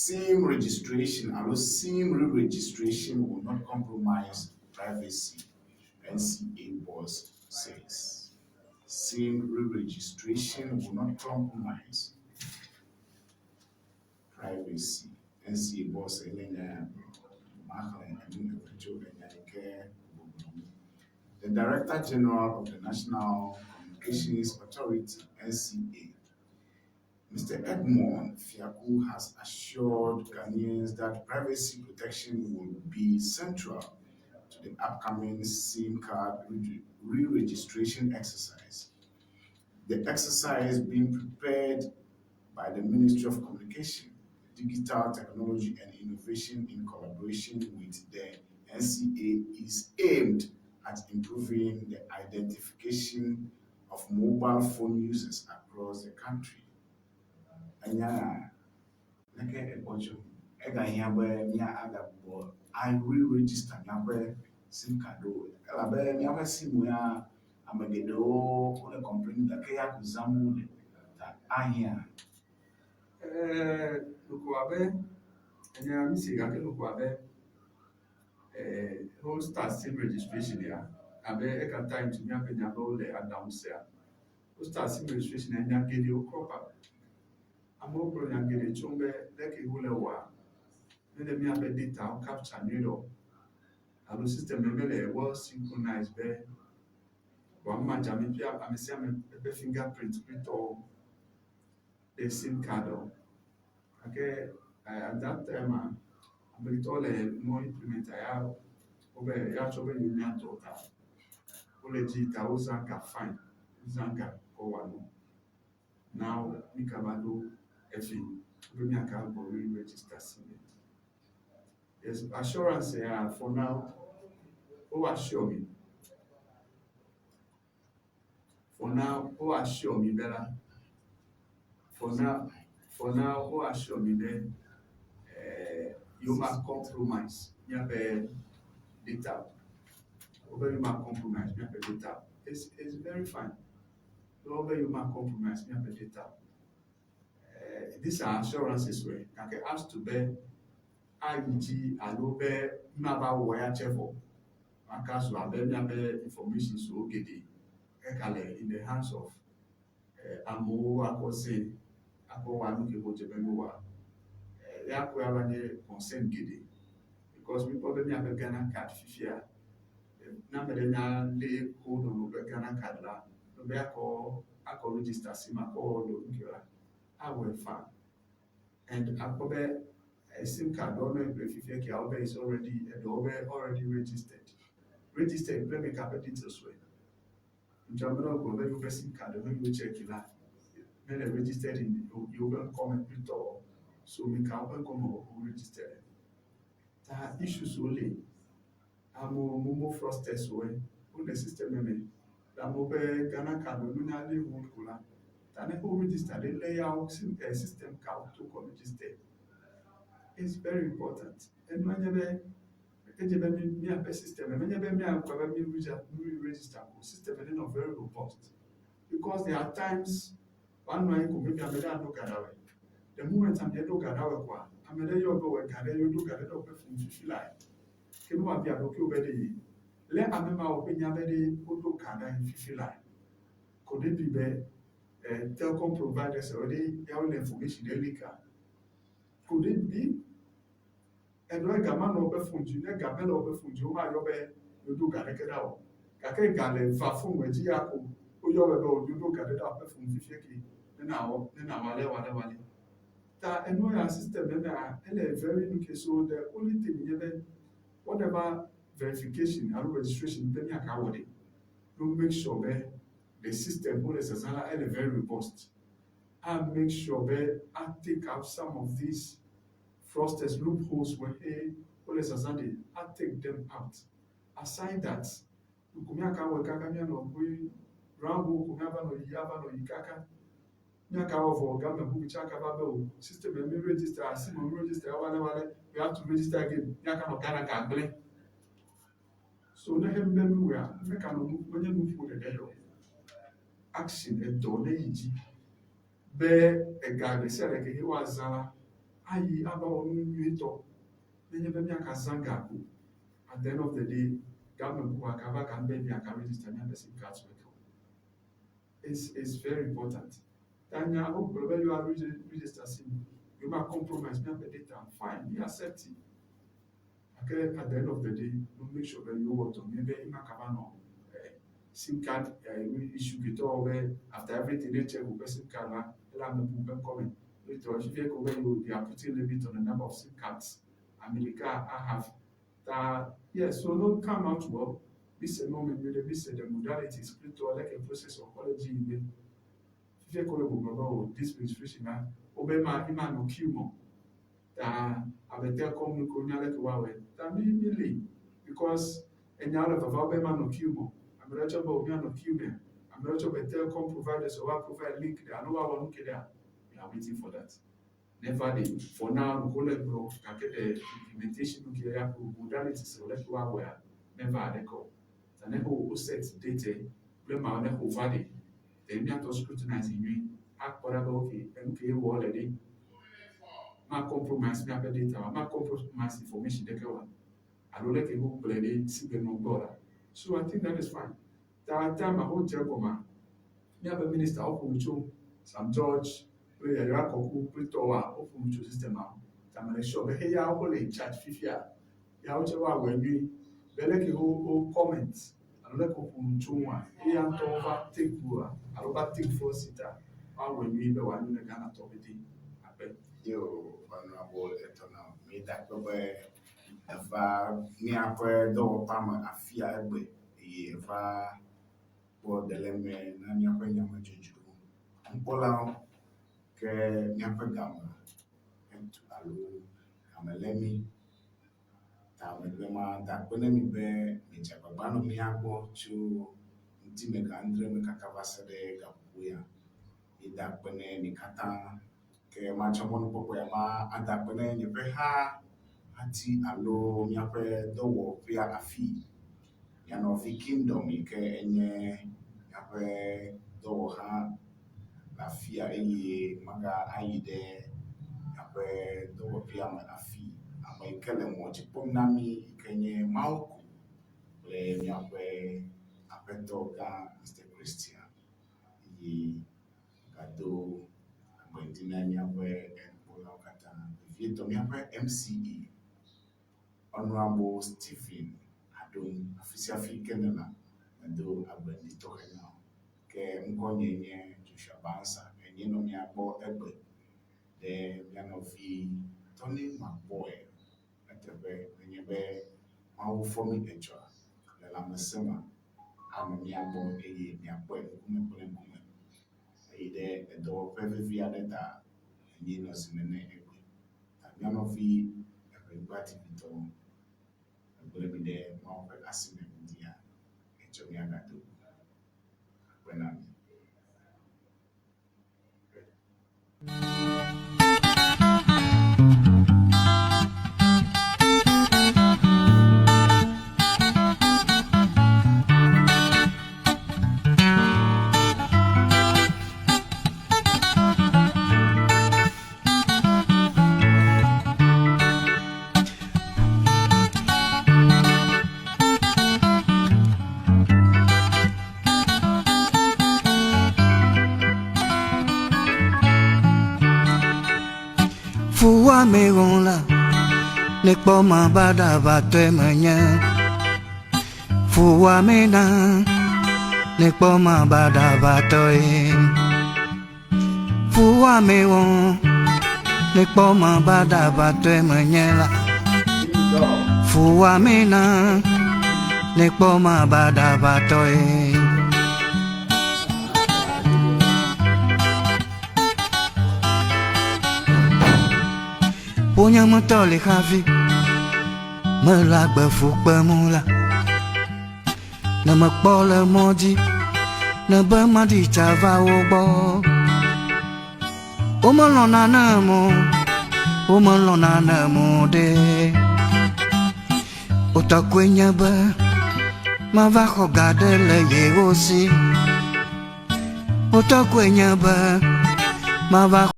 SIM registration alo SIM re-registration will not compromise privacy, NCA boss says. SIM re-registration will not compromise privacy. NCA boss enye nya ya gblɔ. Maxlẽ enu eve tso enya yi ke wògblɔ ŋu. The Director General of the National Communications Authority, NCA, Mr. Edmond Fiaku has assured Ghanaians that privacy protection will be central to the upcoming SIM card re-registration exercise. The exercise being prepared by the Ministry of Communication, Digital Technology and Innovation in collaboration with the NCA is aimed at improving the identification of mobile phone users across the country. Enya leke ekpɔ tso egahiã be mía agagbugbɔ a re-register míaƒe sim card o elabe míaƒe sim ya ame geɖewo wole complain gake ya ko zãm wole ta ahiã. Ɛɛ nuku abe enya mi si gake nuku abe ɛɛ whole start sim registration ya abe ekata into míaƒe nya be wole aɖaŋu sea. Wo start sim registration ya nya geɖewo crop up. Amewo gblɔ nya geɖe tso be leke wole wɔa mele míaƒe data wo capture nyuie ɖe o alo system me mele well synchronized be wòama dze ame ƒe ame sia ame eƒe fingerprint kple tɔwo ɖe sim card o. Gake at that time a amegbetɔwo le nua implement ya wobe ya tsɔ be yewo nya dɔ ta wole dzi ta wozã ga fine wozã ga kɔ wɔ nu. Now mi kaba ɖo efi be míaka gbɔ re-register sim. Yes, assurance ya for now wo assure me. For now, wo assure me be la. For now, wo assure me be yewo ma compromise míaƒe data. Wobe yewo ma compromise míaƒe data. It's very fine. Wobe yewo ma compromise míaƒe data. These are assurances wɛ gake as to be ayi dzi alo be mava wɔ ya tse vɔ maka zu abe míaƒe informations wo geɖe eka le in the hands of amewo akɔ ze akɔ wɔ nu ke wodze be nuwɔa ya koe ava nye concern geɖe because míkpɔ be míaƒe Ghana card fifia ne ame ɖe nya lé hold on woƒe Ghana card la be akɔ akɔ register sim akɔ wɔ ɖo nu ke la awɔe faa and akpɔ be sim card ɖewo ne ƒle fifia ke awo be is already eɖewo be already registered kple meka ƒe details wɔe ŋutsu ame ɖewo gblɔ be yewoƒe sim card ne yewo check la mele registered in yewoƒe ŋkɔme kple tɔwo so meka woƒe ŋkɔme wo registered ta issues wo le amewo momo fraudsters wɔe wole system me le amewo ƒe Ghana card nunya li hold ko la ta ne wo register ɖe lé yawo sim system ka woto kɔ register. It's very important. Enua nye be edze be míaƒe system menye be míagblɔ be mí register ko system ne nɔ very robust because there are times woanɔ anyi ko maybe ame ɖe aɖo ga ɖa wɔe. The moment ame ɖo ga ɖa wɔe koa ame ɖe yɔ be wɔ ga ɖe yewo ɖo ga ɖe ɖe woƒe phone fifi lae ke ne woabia ɖokuiwo be ɖe yi le ame mawo ƒe nya be ɖe woɖo ga ɖa yi fifi lae could it be be telecom providers already yawo le information ɖe leak a could it be eɖewo ga ma nɔ woƒe phone dzi ne ga mele woƒe phone dzi womayɔ be yewoɖo ga ɖeke ɖa o gake ga le va phone dzi ya ko woyɔ be be woɖo ga ɖe ɖa woƒe phone fifie ke ne nawɔ ne nawɔ ale wɔ ale wɔ ale ta enu ya system mea ele very nuke so the only thing nye be whatever verification alo registration be miaka wɔ ɖe no make sure be the system wole zazã la ele very robust and make sure be a take out some of these fraudsters loopholes where hey wole zazã ɖe a take them out aside that ko miaka wɔ kaka mianɔ kpe round hole ko miava nɔ yi ava nɔ yi kaka miaka wɔ vɔ game bubu tsa kaba be o system mi register asi mo mi register wale wale we have to register again miaka nɔ Ghana ka gblẽ so ne hem be nu wea ne ka nɔ nu menye nuƒo ɖeɖe yɔ action edɔ ne yi dzi be ega ɖe sia ɖe ke woazã la. ayi ava wɔ nu nyuietɔ. Nenye be míagazã ga ko, at the end of the day, game bu agava ga be míaga register míaƒe sim cards wo eke o. It's, it's very important. Ta nya wogblɔ be yewoa register sim, yewoa compromise míaƒe data, fine, mi accept it. Gake at the end of the day, no make sure be yewowɔ dɔ nyuie be ema gava nɔ eh, sim card eh, issue ketɔwo be after everything ne check woƒe sim card la, ele ame bubu ƒe ŋkɔ me. Wotɔ fifia ko be yewo they are putting limit on the number of sim cards ame ɖeka a have. Ta yes, so no come out well. Mi se nua me nyuie ɖe, mi se the modalities kple tɔ leke process wòkɔ le dzi yim be. Fifia ko le gbɔgblɔ be o this registration la, wobe ma ema nɔ queue me o. Ta abe telcom nu ko nya leke woawɔe. Ta mi mi li because enya le vava be manɔ queue me o. Ame ɖewo tsɛ be o míanɔ queue mea. Ame ɖewo tsɛ be telcom providers woa provide link ɖe alo woawɔ nu ke ɖea. We are waiting for that. Neva ɖe for now nu ko le gblɔ gake ɖe implementation nu ke ya ko modalities wo leke woawɔea meva aɖeke o. Ta ne wo wo set date kple ma ne wo va ɖe then míatɔ scrutinize nyuie akpɔ ɖa be okay enu ke wɔ le ɖe ma compromise míaƒe data wa ma compromise information ɖeke wa alo leke wo gblɔe ɖe si gbe nɔ gbɔ la. So I think that is fine. Ta time a wodze egɔmea, míaƒe minister woƒo nu tso Sam George kple Yayra Kɔku kple tɔwoa woƒo nu tso system a ŋu. Ta mele sure be xeya wole in charge fifia ya wotse woawɔe nyuie be leke wo wo comment alo leke woƒo nu tso ŋua eya ŋutɔ wova take role alo va take front seat a woawɔe nyuie be wòanyo ne Ghanatɔ pete akpe. Yo, Honorable Etɔnɔ, míeda akpe be eva míaƒe dɔwɔƒea me afia egbe eye eva kpɔ ɖe le eme na míaƒe nyamedzodzro nukpɔlawo. Ke míaƒe game etu alo game lé mí. Ta megbe mada akpe na mi be miedze agbagba nɔ mía gbɔ tso ŋdime ga adre me kaka va se ɖe gaƒoƒo ya. Míeda akpe ne mi katã. Ke matsɔ mɔnukpɔkpɔ ya ma ada akpe ne nye ƒe ha hati alo míaƒe dɔwɔƒea afii. Mía nɔvi Kingdom yi ke enye míaƒe dɔwɔha le afia eye maga ayi ɖe míaƒe dɔwɔƒea me afii. Ame yi ke le mɔ dzi kpɔm na mí yi ke nye Mawuku kple míaƒe aƒetɔ gã Mister Christian eye gado agbe dzi na míaƒe nukpɔlawo katã, vevietɔ míaƒe MCE, Honorable Stephen Adom, afi sia afi ke nèlea, medo agbe dzi tɔxɛ na wò. Ke ŋkɔnye nye Joshua Bansa, enye nɔ mía gbɔ egbe ɖe mía nɔvi Tony Makpɔe eteƒe nenye be Mawu fɔ mí etsɔa le lãmesẽ me anɔ mía gbɔ eye míakpɔe ŋkume kple ŋkume. Eyi ɖe edɔwɔƒe vevi aɖe ta enye nɔ zi me nɛ egbe. Ta mía nɔvi Eʋenyigba TV tɔwo, megblẽ mi ɖe Mawu ƒe asi me ŋdia, etsɔ míagado go. Akpe na mi. Fuwame la, nekpɔ ma baɖabatɔe menye. Fuwame na, nekpɔ ma baɖabatɔe. Fuwame wɔ, nekpɔ ma baɖabatɔe menye la. Fuwame na, nekpɔ ma baɖabatɔe. Ƒonyemetɔ li hafi mele agbe fu kpem la. Ne mekpɔ le mɔ dzi, ne be maɖi tsa va wo gbɔ. Womelɔ̃na nam o, womelɔ̃na nam o ɖe. Wotɔ koe nye be mava xɔ ga ɖe le yewo si. Wotɔ koe nye be mava.